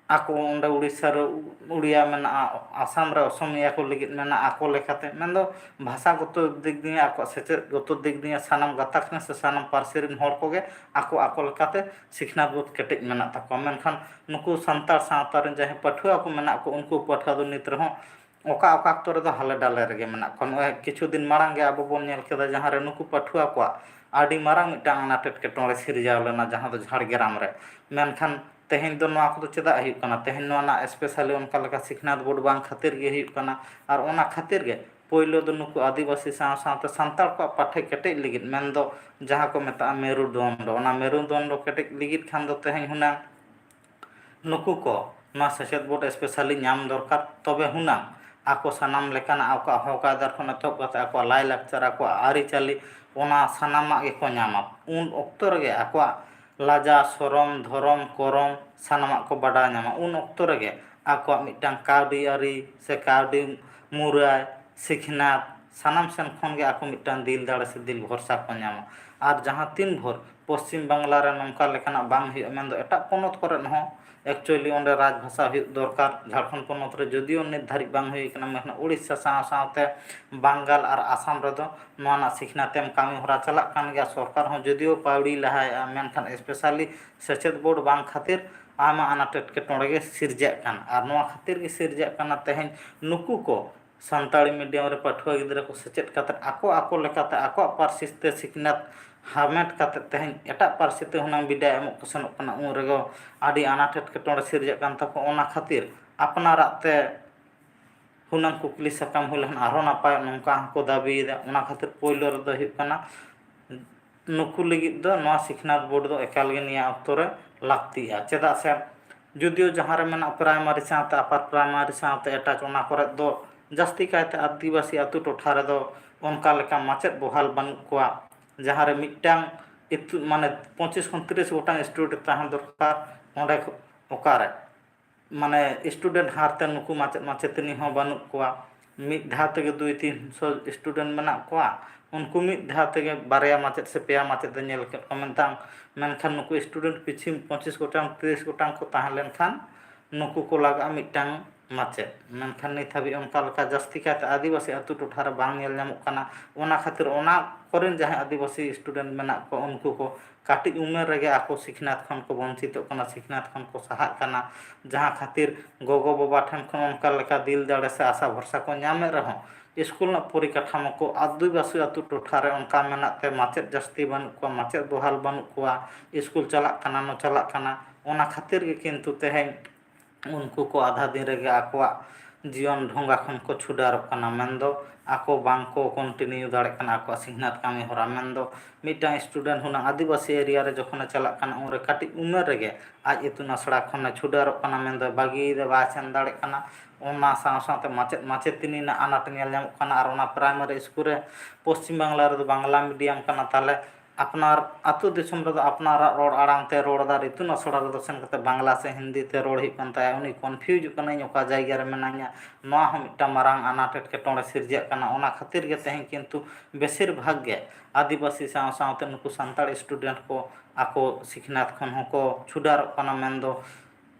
ᱟᱠᱚ ᱚᱸᱰᱮ ᱩᱲᱤᱥᱥᱟ ᱨᱮ ᱩᱲᱤᱭᱟ ᱢᱮᱱᱟᱜᱼᱟ, ᱟᱥᱟᱢ ᱨᱮ ᱚᱥᱚᱢᱤᱭᱟ ᱠᱚ ᱞᱟᱹᱜᱤᱫ ᱢᱮᱱᱟᱜᱼᱟ, ᱟᱠᱚ ᱞᱮᱠᱟᱛᱮ, ᱢᱮᱱᱫᱚ ᱵᱷᱟᱥᱟ ᱜᱚᱛᱚ ᱫᱤᱠ ᱫᱤᱭᱮ, ᱟᱠᱚᱣᱟᱜ ᱥᱮᱪᱮᱫ ᱜᱚᱛᱚ ᱫᱤᱠ ᱫᱤᱭᱮ ᱥᱟᱱᱟᱢ ᱜᱟᱛᱟᱠ ᱨᱮᱱ ᱥᱮ ᱥᱟᱱᱟᱢ ᱯᱟᱹᱨᱥᱤ ᱨᱮᱱ ᱦᱚᱲ ᱠᱚᱜᱮ ᱟᱠᱚ ᱟᱠᱚ ᱞᱮᱠᱟᱛᱮ ᱥᱤᱠᱷᱱᱟᱹᱛ ᱵᱚᱫ ᱠᱮᱴᱮᱡ ᱢᱮᱱᱟᱜ ᱛᱟᱠᱚᱣᱟ᱾ ᱢᱮᱱᱠᱷᱟᱱ ᱱᱩᱠᱩ ᱥᱟᱱᱛᱟᱲ ᱥᱟᱶᱛᱟ ᱨᱮᱱ ᱡᱟᱦᱟᱸᱭ ᱯᱟᱹᱴᱷᱩᱣᱟᱹ ᱠᱚ ᱢᱮᱱᱟᱜ ᱠᱚ, ᱩᱱᱠᱩ ᱯᱟᱹᱴᱷᱩᱣᱟᱹ ᱫᱚ ᱱᱤᱛ ᱨᱮᱦᱚᱸ ᱚᱠᱟ ᱚᱠᱟ ᱚᱠᱛᱚ ᱨᱮᱫᱚ ᱦᱟᱞᱮ ᱰᱟᱞᱮ ᱨᱮᱜᱮ ᱢᱮᱱᱟᱜ ᱠᱚᱣᱟ᱾ ᱱᱚᱜᱼᱚᱭ ᱠᱤᱪᱷᱩ ᱫᱤᱱ ᱢᱟᱲᱟᱝ ᱜᱮ ᱟᱵᱚ ᱵᱚᱱ ᱧᱮᱞ ᱠᱮᱫᱟ, ᱡᱟᱦᱟᱸ ᱨᱮ ᱱᱩᱠᱩ ᱯᱟᱹᱴᱷᱩᱣᱟᱹ ᱠᱚᱣᱟᱜ ᱟᱹᱰᱤ ᱢᱟᱨᱟᱝ ᱢᱤᱫᱴᱟᱝ ᱟᱱᱟᱴ ᱮᱴᱠᱮᱴᱚᱬᱮ ᱥᱤᱨᱡᱟᱹᱣ ᱞᱮᱱᱟ, ᱡᱟᱦᱟᱸ ᱫᱚ ᱡᱷᱟᱲᱜᱨᱟᱢ ᱨᱮ᱾ ᱢᱮᱱᱠᱷᱟᱱ ᱛᱮᱦᱮᱧ ᱫᱚ ᱱᱚᱣᱟ ᱠᱚᱫᱚ ᱪᱮᱫᱟᱜ ᱦᱩᱭᱩᱜ ᱠᱟᱱᱟ? ᱛᱮᱦᱮᱧ ᱱᱚᱣᱟ ᱨᱮᱱᱟᱜ specially ᱚᱱᱠᱟ ᱞᱮᱠᱟ ᱥᱤᱠᱷᱱᱟᱹᱛ ᱵᱳᱨᱰ ᱵᱟᱝ ᱠᱷᱟᱹᱛᱤᱨ ᱜᱮ ᱦᱩᱭᱩᱜ ᱠᱟᱱᱟ᱾ ᱟᱨ ᱚᱱᱟ ᱠᱷᱟᱹᱛᱤᱨ ᱜᱮ ᱯᱳᱭᱞᱳ ᱫᱚ ᱱᱩᱠᱩ ᱟᱹᱫᱤᱵᱟᱹᱥᱤ ᱥᱟᱶ ᱥᱟᱶᱛᱮ ᱥᱟᱱᱛᱟᱲ ᱠᱚᱣᱟᱜ ᱯᱟᱴᱷᱮ ᱠᱮᱴᱮᱡ ᱞᱟᱹᱜᱤᱫ, ᱢᱮᱱᱫᱚ ᱡᱟᱦᱟᱸ ᱠᱚ ᱢᱮᱛᱟᱜᱼᱟ ᱢᱮᱨᱩᱫᱚᱱᱰᱚ, ᱚᱱᱟ ᱢᱮᱨᱩᱫᱚᱱᱰᱚ ᱠᱮᱴᱮᱡ ᱞᱟᱹᱜᱤᱫ ᱠᱷᱟᱱ ᱫᱚ ᱛᱮᱦᱮᱧ ᱦᱩᱱᱟᱹᱝ ᱱᱩᱠᱩ ᱠᱚ ᱱᱚᱣᱟ ᱥᱮᱪᱮᱫ ᱵᱳᱨᱰ specially ᱧᱟᱢ ᱫᱚᱨᱠᱟᱨ᱾ ᱛᱚᱵᱮ ᱦᱩᱱᱟᱹᱝ ᱟᱠᱚ ᱥᱟᱱᱟᱢ ᱞᱮᱠᱟᱱᱟᱜ ᱟᱠᱚᱣᱟᱜ ᱦᱚᱠ ᱟᱹᱭᱫᱟᱹᱨ ᱠᱷᱚᱱ ᱮᱛᱚᱦᱚᱵ ᱠᱟᱛᱮ ᱟᱠᱚᱣᱟᱜ ᱞᱟᱭᱼᱞᱟᱠᱪᱟᱨ, ᱟᱠᱚᱣᱟᱜ ᱟᱹᱨᱤᱪᱟᱹᱞᱤ, ᱚᱱᱟ ᱥᱟᱱᱟᱢᱟᱜ ᱜᱮᱠᱚ ᱧᱟᱢᱟ᱾ ᱩᱱ ᱚᱠᱛᱚ ᱨᱮᱜᱮ ᱟᱠᱚᱣᱟᱜ ᱞᱟᱡᱟ, ᱥᱚᱨᱚᱢ, ᱫᱷᱚᱨᱚᱢ, ᱠᱚᱨᱚᱢ ᱥᱟᱱᱟᱢᱟᱜ ᱠᱚ ᱵᱟᱰᱟᱭ ᱧᱟᱢᱟ᱾ ᱩᱱ ᱚᱠᱛᱚ ᱨᱮᱜᱮ ᱟᱠᱚᱣᱟᱜ ᱢᱤᱫᱴᱟᱝ ᱠᱟᱹᱣᱰᱤ ᱟᱹᱨᱤ ᱥᱮ ᱠᱟᱹᱣᱰᱤ ᱢᱩᱨᱟᱹᱭ, ᱥᱤᱠᱷᱱᱟᱹᱛ, ᱥᱟᱱᱟᱢ ᱥᱮᱱ ᱠᱷᱚᱱ ᱜᱮ ᱟᱠᱚ ᱢᱤᱫᱴᱟᱝ ᱫᱤᱞ ᱫᱟᱲᱮ ᱥᱮ ᱫᱤᱞ ᱵᱷᱚᱨᱥᱟ ᱠᱚ ᱧᱟᱢᱟ᱾ ᱟᱨ ᱡᱟᱦᱟᱸ ᱛᱤᱱ ᱵᱷᱳᱨ ᱯᱚᱥᱪᱤᱢ ᱵᱟᱝᱞᱟ ᱨᱮ ᱱᱚᱝᱠᱟ ᱞᱮᱠᱟᱱᱟᱜ ᱵᱟᱝ ᱦᱩᱭᱩᱜᱼᱟ, ᱢᱮᱱᱫᱚ ᱮᱴᱟᱜ ᱯᱚᱱᱚᱛ ᱠᱚᱨᱮ ᱦᱚᱸ actually ᱚᱸᱰᱮ ᱨᱟᱡᱽ ᱵᱷᱟᱥᱟ ᱦᱩᱭᱩᱜ ᱫᱚᱨᱠᱟᱨ᱾ ᱡᱷᱟᱲᱠᱷᱚᱸᱰ ᱯᱚᱱᱚᱛ ᱨᱮ ᱡᱩᱫᱤᱭᱳ ᱱᱤᱛ ᱫᱷᱟᱹᱨᱤᱡ ᱵᱟᱝ ᱦᱩᱭ ᱠᱟᱱᱟ, ᱢᱮᱱᱠᱷᱟᱱ ᱩᱲᱤᱥᱥᱟ ᱥᱟᱶ ᱥᱟᱶᱛᱮ ᱵᱟᱝᱜᱟᱞ ᱟᱨ ᱟᱥᱟᱢ ᱨᱮᱫᱚ ᱱᱚᱣᱟ ᱨᱮᱱᱟᱜ ᱥᱤᱠᱷᱱᱟᱹᱛ ᱮᱢ ᱠᱟᱹᱢᱤ ᱦᱚᱨᱟ ᱪᱟᱞᱟᱜ ᱠᱟᱱ ᱜᱮᱭᱟ᱾ ᱥᱚᱨᱠᱟᱨ ᱦᱚᱸ ᱡᱩᱫᱤᱭᱳ ᱯᱟᱹᱣᱲᱤ ᱞᱟᱦᱟᱭᱮᱫᱼᱟ, ᱢᱮᱱᱠᱷᱟᱱ specially ᱥᱮᱪᱮᱫ ᱵᱳᱨᱰ ᱵᱟᱝ ᱠᱷᱟᱹᱛᱤᱨ ᱟᱭᱢᱟ ᱟᱱᱟᱴ ᱮᱴᱠᱮᱴᱚᱬᱮ ᱜᱮ ᱥᱤᱨᱡᱟᱹᱜ ᱠᱟᱱᱟ᱾ ᱟᱨ ᱱᱚᱣᱟ ᱠᱷᱟᱹᱛᱤᱨ ᱜᱮ ᱥᱤᱨᱡᱟᱹᱜ ᱠᱟᱱᱟ ᱛᱮᱦᱮᱧ ᱱᱩᱠᱩ ᱠᱚ ᱥᱟᱱᱛᱟᱲᱤ medium ᱨᱮ ᱯᱟᱹᱴᱷᱩᱣᱟᱹ ᱜᱤᱫᱽᱨᱟᱹ ᱠᱚ ᱥᱮᱪᱮᱫ ᱠᱟᱛᱮᱫ ᱟᱠᱚ ᱟᱠᱚ ᱞᱮᱠᱟᱛᱮ ᱟᱠᱚᱣᱟᱜ ᱯᱟᱹᱨᱥᱤ ᱛᱮ ᱥᱤᱠᱷᱱᱟᱹᱛ ᱦᱟᱢᱮᱴ ᱠᱟᱛᱮᱫ ᱛᱮᱦᱮᱧ ᱮᱴᱟᱜ ᱯᱟᱹᱨᱥᱤ ᱛᱮ ᱦᱩᱱᱟᱹᱝ ᱵᱤᱰᱟᱹᱣ ᱮᱢᱚᱜ ᱠᱚ ᱥᱮᱱᱚᱜ ᱠᱟᱱᱟ, ᱩᱱ ᱨᱮᱜᱮ ᱟᱹᱰᱤ ᱟᱱᱟᱴ ᱮᱴᱠᱮᱴᱚᱬᱮ ᱥᱤᱨᱡᱟᱹᱜ ᱠᱟᱱ ᱛᱟᱠᱚᱣᱟ᱾ ᱚᱱᱟ ᱠᱷᱟᱹᱛᱤᱨ ᱟᱯᱱᱟᱨᱟᱜ ᱛᱮ ᱦᱩᱱᱟᱹᱝ ᱠᱩᱠᱞᱤ ᱥᱟᱠᱟᱢ ᱦᱩᱭ ᱞᱮᱠᱷᱟᱱ ᱟᱨᱦᱚᱸ ᱱᱟᱯᱟᱭᱚᱜ, ᱱᱚᱝᱠᱟ ᱦᱚᱸᱠᱚ ᱫᱟᱹᱵᱤᱭᱮᱫᱟ᱾ ᱚᱱᱟ ᱠᱷᱟᱹᱛᱤᱨ ᱯᱳᱭᱞᱳ ᱨᱮᱫᱚ ᱦᱩᱭᱩᱜ ᱠᱟᱱᱟ, ᱱᱩᱠᱩ ᱞᱟᱹᱜᱤᱫ ᱫᱚ ᱱᱚᱣᱟ ᱥᱤᱠᱷᱱᱟᱹᱛ ᱵᱳᱨᱰ ᱫᱚ ᱮᱠᱟᱞ ᱜᱮ ᱱᱤᱭᱟᱹ ᱚᱠᱛᱚ ᱨᱮ ᱞᱟᱹᱠᱛᱤᱜᱼᱟ᱾ ᱪᱮᱫᱟᱜ ᱥᱮ ᱡᱩᱫᱤᱭᱳ ᱡᱟᱦᱟᱸ ᱨᱮ ᱢᱮᱱᱟᱜ primary ᱥᱟᱶᱛᱮ upper primary ᱥᱟᱶᱛᱮ attach, ᱚᱱᱟ ᱠᱚᱨᱮ ᱫᱚ ᱡᱟᱹᱥᱛᱤ ᱠᱟᱭᱛᱮ ᱟᱹᱫᱤᱵᱟᱹᱥᱤ ᱟᱹᱛᱩ ᱴᱚᱴᱷᱟ ᱨᱮᱫᱚ ᱚᱱᱠᱟ ᱞᱮᱠᱟ ᱢᱟᱪᱮᱫ ᱵᱚᱦᱟᱞ ᱵᱟᱹᱱᱩᱜ ᱠᱚᱣᱟ, ᱡᱟᱦᱟᱸ ᱨᱮ ᱢᱤᱫᱴᱟᱝ ᱤᱛᱩ-, ᱢᱟᱱᱮ ᱯᱚᱸᱪᱤᱥ ᱠᱷᱚᱱ ᱛᱤᱨᱤᱥ ᱜᱚᱴᱟᱝ student ᱛᱟᱦᱮᱸ ᱫᱚᱨᱠᱟᱨ᱾ ᱚᱸᱰᱮ ᱚᱠᱟᱨᱮ ᱢᱟᱱᱮ student ᱦᱟᱨ ᱛᱮ ᱱᱩᱠᱩ ᱢᱟᱪᱮᱫ ᱢᱟᱪᱮᱛᱟᱹᱱᱤ ᱦᱚᱸ ᱵᱟᱹᱱᱩᱜ ᱠᱚᱣᱟ᱾ ᱢᱤᱫ ᱫᱷᱟᱣ ᱛᱮᱜᱮ ᱫᱩᱭ ᱛᱤᱱᱥᱚ student ᱢᱮᱱᱟᱜ ᱠᱚᱣᱟ, ᱩᱱᱠᱩ ᱢᱤᱫ ᱫᱷᱟᱣ ᱛᱮᱜᱮ ᱵᱟᱨᱭᱟ ᱢᱟᱪᱮᱫ ᱥᱮ ᱯᱮᱭᱟ ᱢᱟᱪᱮᱫ ᱮ ᱧᱮᱞ ᱠᱮᱫ ᱠᱚᱣᱟ᱾ ᱢᱮᱱᱠᱷᱟᱱ, ᱢᱮᱱᱠᱷᱟᱱ ᱱᱩᱠᱩ student ᱯᱤᱪᱷᱤ ᱯᱚᱸᱪᱤᱥ ᱜᱚᱴᱟᱝ, ᱛᱤᱨᱤᱥ ᱜᱚᱴᱟᱝ ᱠᱚ ᱛᱟᱦᱮᱸ ᱞᱮᱱᱠᱷᱟᱱ ᱱᱩᱠᱩ ᱠᱚ ᱞᱟᱜᱟᱜᱼᱟ ᱢᱤᱫᱴᱟᱝ ᱢᱟᱪᱮᱫ᱾ ᱢᱮᱱᱠᱷᱟᱱ ᱱᱤᱛ ᱦᱟᱹᱵᱤᱡ ᱚᱱᱠᱟ ᱞᱮᱠᱟ ᱡᱟᱹᱥᱛᱤ ᱠᱟᱭᱛᱮ ᱟᱹᱫᱤᱵᱟᱹᱥᱤ ᱟᱹᱛᱩ ᱴᱚᱴᱷᱟ ᱨᱮ ᱵᱟᱝ ᱧᱮᱞ ᱧᱟᱢᱚᱜ ᱠᱟᱱᱟ᱾ ᱚᱱᱟ ᱠᱷᱟᱹᱛᱤᱨ ᱚᱱᱟ ᱠᱚᱨᱮᱱ ᱡᱟᱦᱟᱸᱭ ᱟᱹᱫᱤᱵᱟᱹᱥᱤ student ᱢᱮᱱᱟᱜ ᱠᱚᱣᱟ, ᱩᱱᱠᱩ ᱠᱚ ᱠᱟᱹᱴᱤᱡ ᱩᱢᱮᱨ ᱨᱮᱜᱮ ᱟᱠᱚ ᱥᱤᱠᱷᱱᱟᱹᱛ ᱠᱷᱚᱱ ᱠᱚ ᱵᱚᱧᱪᱤᱛᱚᱜ ᱠᱟᱱᱟ, ᱥᱤᱠᱷᱱᱟᱹᱛ ᱠᱷᱚᱱ ᱠᱚ ᱥᱟᱦᱟᱜ ᱠᱟᱱᱟ, ᱡᱟᱦᱟᱸ ᱠᱷᱟᱹᱛᱤᱨ ᱜᱚᱜᱚᱼᱵᱟᱵᱟ ᱴᱷᱮᱱ ᱠᱷᱚᱱ ᱚᱱᱠᱟ ᱞᱮᱠᱟ ᱫᱤᱞ ᱫᱟᱲᱮ ᱥᱮ ᱟᱥᱟ ᱵᱷᱚᱨᱥᱟ ᱠᱚ ᱧᱟᱢᱮᱫ ᱨᱮᱦᱚᱸ, ᱥᱠᱩᱞ ᱨᱮᱱᱟᱜ ᱯᱚᱨᱤᱠᱟᱴᱷᱟᱢᱳ ᱠᱚ ᱟᱹᱫᱤᱵᱟᱹᱥᱤ ᱟᱹᱛᱩ ᱴᱚᱴᱷᱟ ᱨᱮ ᱚᱱᱠᱟ ᱢᱮᱱᱟᱜ ᱛᱮ ᱢᱟᱪᱮᱫ ᱡᱟᱹᱥᱛᱤ ᱵᱟᱹᱱᱩᱜ ᱠᱚᱣᱟ, ᱢᱟᱪᱮᱫ ᱵᱚᱦᱟᱞ ᱵᱟᱹᱱᱩᱜ ᱠᱚᱣᱟ, ᱥᱠᱩᱞ ᱪᱟᱞᱟᱜ ᱠᱟᱱᱟ ᱱᱚ ᱪᱟᱞᱟᱜ ᱠᱟᱱᱟ, ᱚᱱᱟ ᱠᱷᱟᱹᱛᱤᱨ ᱜᱮ ᱠᱤᱱᱛᱩ ᱛᱮᱦᱮᱧ ᱩᱱᱠᱩ ᱠᱚ ᱟᱫᱷᱟ ᱫᱤᱱ ᱨᱮᱜᱮ ᱟᱠᱚᱣᱟᱜ ᱡᱤᱭᱚᱱ ᱰᱷᱚᱸᱜᱟ ᱠᱷᱚᱱ ᱠᱚ ᱪᱷᱩᱰᱟᱨᱚᱜ ᱠᱟᱱᱟ, ᱢᱮᱱᱫᱚ ᱟᱠᱚ ᱵᱟᱝ ᱠᱚ continue ᱫᱟᱲᱮᱭᱟᱜ ᱠᱟᱱᱟ ᱟᱠᱚᱣᱟᱜ ᱥᱤᱠᱷᱱᱟᱹᱛ ᱠᱟᱹᱢᱤ ᱦᱚᱨᱟ᱾ ᱢᱮᱱᱫᱚ ᱢᱤᱫᱴᱟᱝ student ᱦᱩᱱᱟᱹᱝ ᱟᱹᱫᱤᱵᱟᱹᱥᱤ area ᱨᱮ ᱡᱚᱠᱷᱚᱱᱮ ᱪᱟᱞᱟᱜ ᱠᱟᱱᱟ, ᱩᱱᱨᱮ ᱠᱟᱹᱴᱤᱡ ᱩᱢᱮᱨ ᱨᱮᱜᱮ ᱟᱡ ᱤᱛᱩᱱ ᱟᱥᱲᱟ ᱠᱷᱚᱱᱮ ᱪᱷᱩᱰᱟᱨᱚᱜ ᱠᱟᱱᱟ, ᱢᱮᱱᱫᱚ ᱵᱟᱹᱜᱤᱭᱮᱫᱟ, ᱵᱟᱭ ᱥᱮᱱ ᱫᱟᱲᱮᱭᱟᱜ ᱠᱟᱱᱟ᱾ ᱚᱱᱟ ᱥᱟᱶ ᱥᱟᱶᱛᱮ ᱢᱟᱪᱮᱫ ᱢᱟᱪᱮᱛᱟᱹᱱᱤ ᱨᱮᱱᱟᱜ ᱟᱱᱟᱴ ᱧᱮᱞ ᱧᱟᱢᱚᱜ ᱠᱟᱱᱟ᱾ ᱟᱨ ᱚᱱᱟ primary ᱥᱠᱩᱞ ᱨᱮ ᱯᱚᱥᱪᱤᱢ ᱵᱟᱝᱞᱟ ᱨᱮᱫᱚ ᱵᱟᱝᱞᱟ medium ᱠᱟᱱᱟ, ᱛᱟᱦᱚᱞᱮ ᱟᱯᱱᱟᱨ ᱟᱹᱛᱩ ᱫᱤᱥᱚᱢ ᱨᱮᱫᱚ ᱟᱯᱱᱟᱨᱟᱜ ᱨᱚᱲ ᱟᱲᱟᱝ ᱛᱮ ᱨᱚᱲ ᱮᱫᱟ, ᱟᱨ ᱤᱛᱩᱱ ᱟᱥᱲᱟ ᱨᱮᱫᱚ ᱥᱮᱱ ᱠᱟᱛᱮ ᱵᱟᱝᱞᱟ ᱥᱮ ᱦᱤᱱᱫᱤ ᱛᱮ ᱨᱚᱲ ᱦᱩᱭᱩᱜ ᱠᱟᱱ ᱛᱟᱭᱟ, ᱩᱱᱤ confuse ᱚᱜ ᱠᱟᱱᱟ, ᱤᱧ ᱚᱠᱟ ᱡᱟᱭᱜᱟ ᱨᱮ ᱢᱮᱱᱟᱹᱧᱟ᱾ ᱱᱚᱣᱟ ᱦᱚᱸ ᱢᱤᱫᱴᱟᱝ ᱢᱟᱨᱟᱝ ᱟᱱᱟᱴ ᱮᱴᱠᱮᱴᱚᱬᱮ ᱥᱤᱨᱡᱟᱹᱜ ᱠᱟᱱᱟ᱾ ᱚᱱᱟ ᱠᱷᱟᱹᱛᱤᱨ ᱜᱮ ᱛᱮᱦᱮᱧ ᱠᱤᱱᱛᱩ ᱵᱮᱥᱤᱨ ᱵᱷᱟᱜᱽ ᱜᱮ ᱟᱹᱫᱤᱵᱟᱹᱥᱤ ᱥᱟᱶ ᱥᱟᱶᱛᱮ ᱱᱩᱠᱩ ᱥᱟᱱᱛᱟᱲ student ᱠᱚ ᱟᱠᱚ ᱥᱤᱠᱷᱱᱟᱹᱛ ᱠᱷᱚᱱ ᱦᱚᱸᱠᱚ ᱪᱷᱩᱰᱟᱨᱚᱜ ᱠᱟᱱᱟ, ᱢᱮᱱᱫᱚ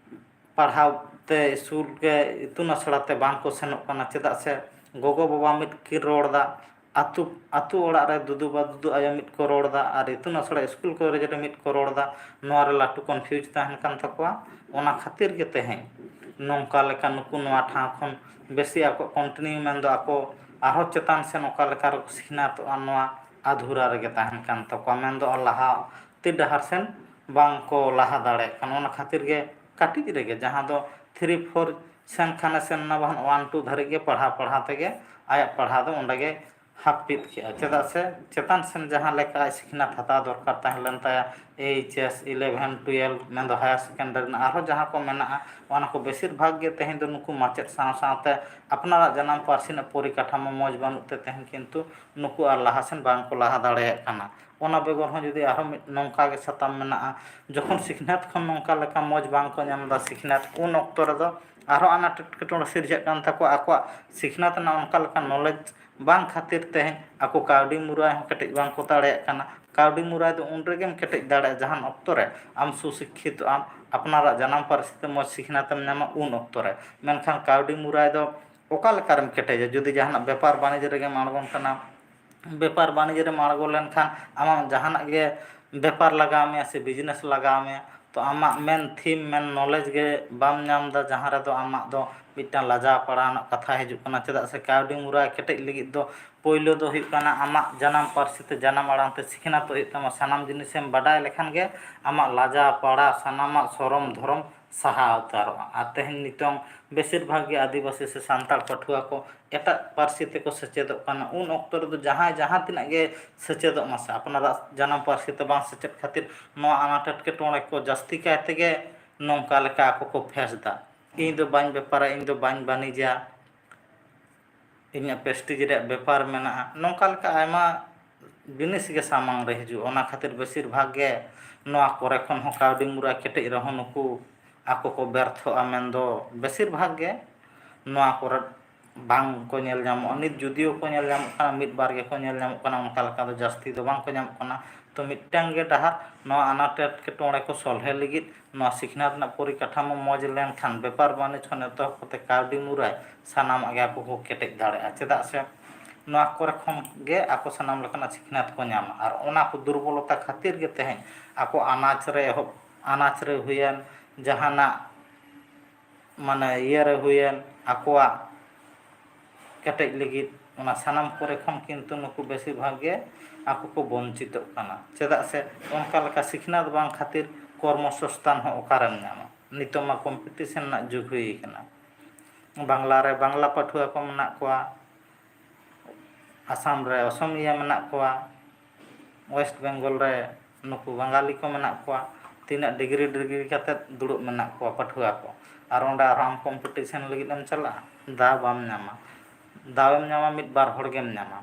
ᱯᱟᱲᱦᱟᱣ ᱛᱮ ᱥᱠᱩᱞ ᱜᱮ ᱤᱛᱩᱱ ᱟᱥᱲᱟ ᱛᱮ ᱵᱟᱝ ᱠᱚ ᱥᱮᱱᱚᱜ ᱠᱟᱱᱟ᱾ ᱪᱮᱫᱟᱜ ᱥᱮ ᱜᱚᱜᱚᱼᱵᱟᱵᱟ ᱢᱤᱫ ᱠᱤᱱ ᱨᱚᱲ ᱮᱫᱟ, ᱟᱹᱛᱩ, ᱟᱹᱛᱩ ᱚᱲᱟᱜ ᱨᱮ ᱫᱩᱫᱩ ᱵᱟ ᱫᱩᱫᱩ ᱟᱭᱳ ᱢᱤᱫ ᱠᱚ ᱨᱚᱲ ᱮᱫᱟ, ᱟᱨ ᱤᱛᱩᱱ ᱟᱥᱲᱟ ᱥᱠᱩᱞ ᱠᱚᱞᱮᱡᱽ ᱨᱮ ᱢᱤᱫ ᱠᱚ ᱨᱚᱲ ᱮᱫᱟ, ᱱᱚᱣᱟ ᱨᱮ ᱞᱟᱹᱴᱩ confuse ᱛᱟᱦᱮᱱ ᱠᱟᱱ ᱛᱟᱠᱚᱣᱟ᱾ ᱚᱱᱟ ᱠᱷᱟᱹᱛᱤᱨ ᱜᱮ ᱛᱮᱦᱮᱧ ᱱᱚᱝᱠᱟ ᱞᱮᱠᱟ ᱱᱩᱠᱩ ᱱᱚᱣᱟ ᱴᱷᱟᱶ ᱠᱷᱚᱱ ᱵᱮᱥᱤ ᱟᱠᱚ continue, ᱢᱮᱱᱫᱚ ᱟᱠᱚ ᱟᱨᱦᱚᱸ ᱪᱮᱛᱟᱱ ᱥᱮᱱ ᱚᱠᱟ ᱞᱮᱠᱟ ᱨᱮᱠᱚ ᱥᱤᱠᱷᱱᱟᱹᱛᱚᱜᱼᱟ, ᱱᱚᱣᱟ ᱟᱫᱷᱩᱨᱟ ᱨᱮᱜᱮ ᱛᱟᱦᱮᱱ ᱠᱟᱱ ᱛᱟᱠᱚᱣᱟ, ᱢᱮᱱᱫᱚ ᱞᱟᱦᱟ ᱛᱮ ᱰᱟᱦᱟᱨ ᱥᱮᱱ ᱵᱟᱝ ᱠᱚ ᱞᱟᱦᱟ ᱫᱟᱲᱮᱭᱟᱜ ᱠᱟᱱᱟ᱾ ᱚᱱᱟ ᱠᱷᱟᱹᱛᱤᱨ ᱜᱮ ᱠᱟᱹᱴᱤᱡ ᱨᱮᱜᱮ, ᱡᱟᱦᱟᱸ ᱫᱚ three four ᱥᱮᱱ ᱠᱷᱟᱱᱮ ᱥᱮᱱ ᱮᱱᱟ, ᱵᱟᱠᱷᱟᱱ one two ᱫᱷᱟᱹᱨᱤᱡ ᱜᱮ ᱯᱟᱲᱦᱟᱣ ᱯᱟᱲᱦᱟᱣ ᱛᱮᱜᱮ ᱟᱭᱟᱜ ᱯᱟᱲᱦᱟᱣ ᱫᱚ ᱚᱸᱰᱮ ᱜᱮ ᱦᱟᱹᱯᱤᱫ ᱠᱮᱜᱼᱟ᱾ ᱪᱮᱫᱟᱜ ᱥᱮ ᱪᱮᱛᱟᱱ ᱥᱮᱱ ᱡᱟᱦᱟᱸ ᱞᱮᱠᱟ ᱟᱡ ᱥᱤᱠᱷᱱᱟᱹᱛ ᱦᱟᱛᱟᱣ ᱫᱚᱨᱠᱟᱨ ᱛᱟᱦᱮᱸ ᱞᱮᱱ ᱛᱟᱭᱟ, H S eleven twelve, ᱢᱮᱱᱫᱚ higher secondary ᱨᱮᱱᱟᱜ ᱟᱨᱦᱚᱸ ᱡᱟᱦᱟᱸ ᱠᱚ ᱢᱮᱱᱟᱜᱼᱟ, ᱚᱱᱟ ᱠᱚ ᱵᱮᱥᱤᱨ ᱵᱷᱟᱜᱽ ᱜᱮ ᱛᱮᱦᱮᱧ ᱫᱚ ᱱᱩᱠᱩ ᱢᱟᱪᱮᱫ ᱥᱟᱶ ᱥᱟᱶᱛᱮ ᱟᱯᱱᱟᱨᱟᱜ ᱡᱟᱱᱟᱢ ᱯᱟᱹᱨᱥᱤ ᱨᱮᱱᱟᱜ ᱯᱚᱨᱤᱠᱟᱴᱷᱟᱢᱳ ᱢᱚᱡᱽ ᱵᱟᱹᱱᱩᱜ ᱛᱮ ᱛᱮᱦᱮᱧ ᱠᱤᱱᱛᱩ ᱱᱩᱠᱩ ᱟᱨ ᱞᱟᱦᱟ ᱥᱮᱱ ᱵᱟᱝ ᱠᱚ ᱞᱟᱦᱟ ᱫᱟᱲᱮᱭᱟᱜ ᱠᱟᱱᱟ᱾ ᱚᱱᱟ ᱵᱮᱜᱚᱨ ᱦᱚᱸ ᱡᱩᱫᱤ ᱟᱨᱦᱚᱸ ᱢᱤᱫ ᱱᱚᱝᱠᱟ ᱜᱮ ᱥᱟᱛᱟᱢ ᱢᱮᱱᱟᱜᱼᱟ, ᱡᱚᱠᱷᱚᱱ ᱥᱤᱠᱷᱱᱟᱹᱛ ᱠᱷᱚᱱ ᱱᱚᱝᱠᱟ ᱞᱮᱠᱟ ᱢᱚᱡᱽ ᱵᱟᱝ ᱠᱚ ᱧᱟᱢ ᱮᱫᱟ ᱥᱤᱠᱷᱱᱟᱹᱛ, ᱩᱱ ᱚᱠᱛᱚ ᱨᱮᱫᱚ ᱟᱨᱦᱚᱸ ᱟᱱᱟᱴ ᱮᱴᱠᱮᱴᱚᱬᱮ ᱥᱤᱨᱡᱟᱹᱜ ᱠᱟᱱ ᱛᱟᱠᱚᱣᱟ᱾ ᱟᱠᱚᱣᱟᱜ ᱥᱤᱠᱷᱱᱟᱹᱛ ᱨᱮᱱᱟᱜ ᱚᱱᱠᱟ ᱞᱮᱠᱟ knowledge ᱵᱟᱝ ᱠᱷᱟᱹᱛᱤᱨ ᱛᱮ ᱟᱠᱚ ᱠᱟᱹᱣᱰᱤ ᱢᱩᱨᱟᱹᱭ ᱦᱚᱸ ᱠᱮᱴᱮᱡ ᱵᱟᱝ ᱠᱚ ᱫᱟᱲᱮᱭᱟᱜ ᱠᱟᱱᱟ᱾ ᱠᱟᱹᱣᱰᱤ ᱢᱩᱨᱟᱹᱭ ᱫᱚ ᱩᱱ ᱨᱮᱜᱮᱢ ᱠᱮᱴᱮᱡ ᱫᱟᱲᱮᱭᱟᱜᱼᱟ, ᱡᱟᱦᱟᱱ ᱚᱠᱛᱚ ᱨᱮ ᱟᱢ ᱥᱩᱥᱤᱠᱠᱷᱤᱛᱚᱜ ᱟᱢ, ᱟᱯᱱᱟᱨᱟᱜ ᱡᱟᱱᱟᱢ ᱯᱟᱹᱨᱥᱤ ᱛᱮ ᱢᱚᱡᱽ ᱥᱤᱠᱷᱱᱟᱹᱛ ᱮᱢ ᱧᱟᱢᱟ ᱩᱱ ᱚᱠᱛᱚ ᱨᱮ᱾ ᱢᱮᱱᱠᱷᱟᱱ ᱠᱟᱹᱣᱰᱤ ᱢᱩᱨᱟᱹᱭ ᱫᱚ ᱚᱠᱟ ᱞᱮᱠᱟ ᱨᱮᱢ ᱠᱮᱴᱮᱡᱟ? ᱡᱩᱫᱤ ᱡᱟᱦᱟᱱᱟᱜ ᱵᱮᱯᱟᱨ ᱵᱟᱹᱱᱤᱡᱽ ᱨᱮᱜᱮᱢ ᱟᱬᱜᱚᱱ ᱠᱟᱱᱟ, ᱵᱮᱯᱟᱨ ᱵᱟᱹᱱᱤᱡᱽ ᱨᱮᱢ ᱟᱬᱜᱚ ᱞᱮᱱᱠᱷᱟᱱ ᱟᱢᱟᱜ ᱡᱟᱦᱟᱱᱟᱜ ᱜᱮ ᱵᱮᱯᱟᱨ ᱞᱟᱜᱟᱣ ᱢᱮᱭᱟ ᱥᱮ business ᱞᱟᱜᱟᱣ ᱢᱮᱭᱟ, ᱛᱚ ᱟᱢᱟᱜ main theme, main knowledge ᱜᱮ ᱵᱟᱢ ᱧᱟᱢ ᱮᱫᱟ, ᱡᱟᱦᱟᱸ ᱨᱮᱫᱚ ᱟᱢᱟᱜ ᱫᱚ ᱢᱤᱫᱴᱟᱝ ᱞᱟᱡᱟᱣ ᱯᱟᱲᱟᱣ ᱨᱮᱱᱟᱜ ᱠᱟᱛᱷᱟ ᱦᱤᱡᱩᱜ ᱠᱟᱱᱟ᱾ ᱪᱮᱫᱟᱜ ᱥᱮ ᱠᱟᱹᱣᱰᱤ ᱢᱩᱨᱟᱹᱭ ᱠᱮᱴᱮᱡ ᱞᱟᱹᱜᱤᱫ ᱫᱚ ᱯᱳᱭᱞᱳ ᱫᱚ ᱦᱩᱭᱩᱜ ᱠᱟᱱᱟ ᱟᱢᱟᱜ ᱡᱟᱱᱟᱢ ᱯᱟᱹᱨᱥᱤ ᱛᱮ, ᱡᱟᱱᱟᱢ ᱟᱲᱟᱝ ᱛᱮ ᱥᱤᱠᱷᱱᱟᱹᱛᱚᱜ ᱦᱩᱭᱩᱜ ᱛᱟᱢᱟ᱾ ᱥᱟᱱᱟᱢ ᱡᱤᱱᱤᱥᱮᱢ ᱵᱟᱰᱟᱭ ᱞᱮᱠᱷᱟᱱ ᱜᱮ ᱟᱢᱟᱜ ᱞᱟᱡᱟᱣ ᱯᱟᱲᱟᱣ ᱥᱟᱱᱟᱢᱟᱜ ᱥᱚᱨᱚᱢ ᱫᱷᱚᱨᱚᱢ ᱥᱟᱦᱟ ᱩᱛᱟᱹᱨᱚᱜᱼᱟ᱾ ᱟᱨ ᱛᱮᱦᱮᱧ ᱱᱤᱛᱚᱝ ᱵᱮᱥᱤᱨ ᱵᱷᱟᱜᱽ ᱜᱮ ᱟᱹᱫᱤᱵᱟᱹᱥᱤ ᱥᱮ ᱥᱟᱱᱛᱟᱲ ᱯᱟᱹᱴᱷᱩᱣᱟᱹ ᱠᱚ ᱮᱴᱟᱜ ᱯᱟᱹᱨᱥᱤ ᱛᱮᱠᱚ ᱥᱮᱪᱮᱫᱚᱜ ᱠᱟᱱᱟ᱾ ᱩᱱ ᱚᱠᱛᱚ ᱨᱮᱫᱚ ᱡᱟᱦᱟᱸᱭ ᱡᱟᱦᱟᱸ ᱛᱤᱱᱟᱹᱜ ᱜᱮ ᱥᱮᱪᱮᱫᱚᱜ ᱢᱟ ᱥᱮ, ᱟᱯᱱᱟᱨᱟᱜ ᱡᱟᱱᱟᱢ ᱯᱟᱹᱨᱥᱤ ᱛᱮ ᱵᱟᱝ ᱥᱮᱪᱮᱫ ᱠᱷᱟᱹᱛᱤᱨ ᱱᱚᱣᱟ ᱟᱱᱟᱴ ᱮᱴᱠᱮᱴᱚᱬᱮ ᱠᱚ ᱡᱟᱹᱥᱛᱤ ᱠᱟᱭ ᱛᱮᱜᱮ ᱱᱚᱝᱠᱟ ᱞᱮᱠᱟ ᱟᱠᱚ ᱠᱚ face ᱮᱫᱟ᱾ "ᱤᱧ ᱫᱚ ᱵᱟᱹᱧ ᱵᱮᱯᱟᱨᱟ, ᱤᱧ ᱫᱚ ᱵᱟᱹᱧ ᱵᱟᱹᱱᱤᱡᱟ, ᱤᱧᱟᱹᱜ prestige ᱨᱮᱭᱟᱜ ᱵᱮᱯᱟᱨ ᱢᱮᱱᱟᱜᱼᱟ", ᱱᱚᱝᱠᱟ ᱞᱮᱠᱟ ᱟᱭᱢᱟ ᱡᱤᱱᱤᱥ ᱜᱮ ᱥᱟᱢᱟᱝ ᱨᱮ ᱦᱤᱡᱩᱜᱼᱟ᱾ ᱚᱱᱟ ᱠᱷᱟᱹᱛᱤᱨ ᱵᱮᱥᱤᱨ ᱵᱷᱟᱜᱽ ᱜᱮ ᱱᱚᱣᱟ ᱠᱚᱨᱮ ᱠᱷᱚᱱ ᱦᱚᱸ ᱠᱟᱹᱣᱰᱤ ᱢᱩᱨᱟᱹᱭ ᱠᱮᱴᱮᱡ ᱨᱮᱦᱚᱸ ᱱᱩᱠᱩ ᱟᱠᱚ ᱠᱚ ᱵᱮᱨᱛᱷᱚᱜᱼᱟ᱾ ᱢᱮᱱᱫᱚ ᱵᱮᱥᱤᱨ ᱵᱷᱟᱜᱽ ᱜᱮ ᱱᱚᱣᱟ ᱠᱚᱨᱮ ᱵᱟᱝ ᱠᱚ ᱧᱮᱞ ᱧᱟᱢᱚᱜᱼᱟ᱾ ᱱᱤᱛ ᱡᱩᱫᱤᱭᱳ ᱠᱚ ᱧᱮᱞ ᱧᱟᱢᱚᱜ ᱠᱟᱱᱟ, ᱢᱤᱫ ᱵᱟᱨ ᱜᱮᱠᱚ ᱧᱮᱞ ᱧᱟᱢᱚᱜ ᱠᱟᱱᱟ, ᱚᱱᱠᱟ ᱞᱮᱠᱟ ᱫᱚ ᱡᱟᱹᱥᱛᱤ ᱫᱚ ᱵᱟᱝ ᱠᱚ ᱧᱟᱢᱚᱜ ᱠᱟᱱᱟ᱾ ᱛᱚ ᱢᱤᱫᱴᱟᱝ ᱜᱮ ᱰᱟᱦᱟᱨ ᱱᱚᱣᱟ ᱟᱱᱟᱴ ᱮᱴᱠᱮᱴᱚᱬᱮ ᱠᱚ ᱥᱚᱞᱦᱮ ᱞᱟᱹᱜᱤᱫ, ᱱᱚᱣᱟ ᱥᱤᱠᱷᱱᱟᱹᱛ ᱨᱮᱱᱟᱜ ᱯᱚᱨᱤᱠᱟᱴᱷᱟᱢᱳ ᱢᱚᱡᱽ ᱞᱮᱱᱠᱷᱟᱱ, ᱵᱮᱯᱟᱨ ᱵᱟᱹᱱᱤᱡᱽ ᱠᱷᱚᱱ ᱮᱛᱚᱦᱚᱵ ᱠᱟᱛᱮ ᱠᱟᱹᱣᱰᱤ ᱢᱩᱨᱟᱹᱭ ᱥᱟᱱᱟᱢᱟᱜ ᱜᱮ ᱟᱠᱚ ᱠᱚ ᱠᱮᱴᱮᱡ ᱫᱟᱲᱮᱭᱟᱜᱼᱟ᱾ ᱪᱮᱫᱟᱜ ᱥᱮ ᱱᱚᱣᱟ ᱠᱚᱨᱮ ᱠᱷᱚᱱ ᱜᱮ ᱟᱠᱚ ᱥᱟᱱᱟᱢ ᱞᱮᱠᱟᱱᱟᱜ ᱥᱤᱠᱷᱱᱟᱹᱛ ᱠᱚ ᱧᱟᱢᱟ᱾ ᱟᱨ ᱚᱱᱟ ᱠᱚ ᱫᱩᱨᱵᱚᱞᱚᱛᱟ ᱠᱷᱟᱹᱛᱤᱨ ᱜᱮ ᱛᱮᱦᱮᱧ ᱟᱠᱚ ᱟᱱᱟᱡᱽ ᱨᱮ ᱮᱦᱚᱵ, ᱟᱱᱟᱡᱽ ᱨᱮ ᱦᱩᱭᱮᱱ, ᱡᱟᱦᱟᱱᱟᱜ ᱢᱟᱱᱮ ᱤᱭᱟᱹ ᱨᱮ ᱦᱩᱭᱮᱱ, ᱟᱠᱚᱣᱟᱜ ᱠᱮᱴᱮᱡ ᱞᱟᱹᱜᱤᱫ, ᱚᱱᱟ ᱥᱟᱱᱟᱢ ᱠᱚᱨᱮ ᱠᱷᱚᱱ ᱠᱤᱱᱛᱩ ᱱᱩᱠᱩ ᱵᱮᱥᱤᱨ ᱵᱷᱟᱜᱽ ᱜᱮ ᱟᱠᱚ ᱠᱚ ᱵᱚᱧᱪᱤᱛᱚᱜ ᱠᱟᱱᱟ᱾ ᱪᱮᱫᱟᱜ ᱥᱮ ᱚᱱᱠᱟ ᱞᱮᱠᱟ ᱥᱤᱠᱷᱱᱟᱹᱛ ᱵᱟᱝ ᱠᱷᱟᱹᱛᱤᱨ ᱠᱚᱨᱢᱚ ᱥᱚᱝᱥᱛᱷᱟᱱ ᱦᱚᱸ ᱚᱠᱟᱨᱮᱢ ᱧᱟᱢᱟ? ᱱᱤᱛᱚᱜ ᱢᱟ competition ᱨᱮᱱᱟᱜ ᱡᱩᱜᱽ ᱦᱩᱭ ᱟᱠᱟᱱᱟ᱾ ᱵᱟᱝᱞᱟ ᱨᱮ ᱵᱟᱝᱞᱟ ᱯᱟᱹᱴᱷᱩᱣᱟᱹ ᱠᱚ ᱢᱮᱱᱟᱜ ᱠᱚᱣᱟ, ᱟᱥᱟᱢ ᱨᱮ ᱚᱥᱚᱢᱤᱭᱟᱹ ᱢᱮᱱᱟᱜ ᱠᱚᱣᱟ, West Bengal ᱨᱮ ᱱᱩᱠᱩ ᱵᱟᱝᱜᱟᱞᱤ ᱠᱚ ᱢᱮᱱᱟᱜ ᱠᱚᱣᱟ᱾ ᱛᱤᱱᱟᱹᱜ degree degree ᱠᱟᱛᱮᱫ ᱫᱩᱲᱩᱵ ᱢᱮᱱᱟᱜ ᱠᱚᱣᱟ ᱯᱟᱹᱴᱷᱩᱣᱟᱹ ᱠᱚ, ᱟᱨ ᱚᱸᱰᱮ ᱟᱨᱦᱚᱸ ᱟᱢ competition ᱞᱟᱹᱜᱤᱫ ᱮᱢ ᱪᱟᱞᱟᱜᱼᱟ, ᱫᱟᱣ ᱵᱟᱢ ᱧᱟᱢᱟ᱾ ᱫᱟᱣᱮᱢ ᱧᱟᱢᱟ, ᱢᱤᱫ ᱵᱟᱨ ᱦᱚᱲ ᱜᱮᱢ ᱧᱟᱢᱟ᱾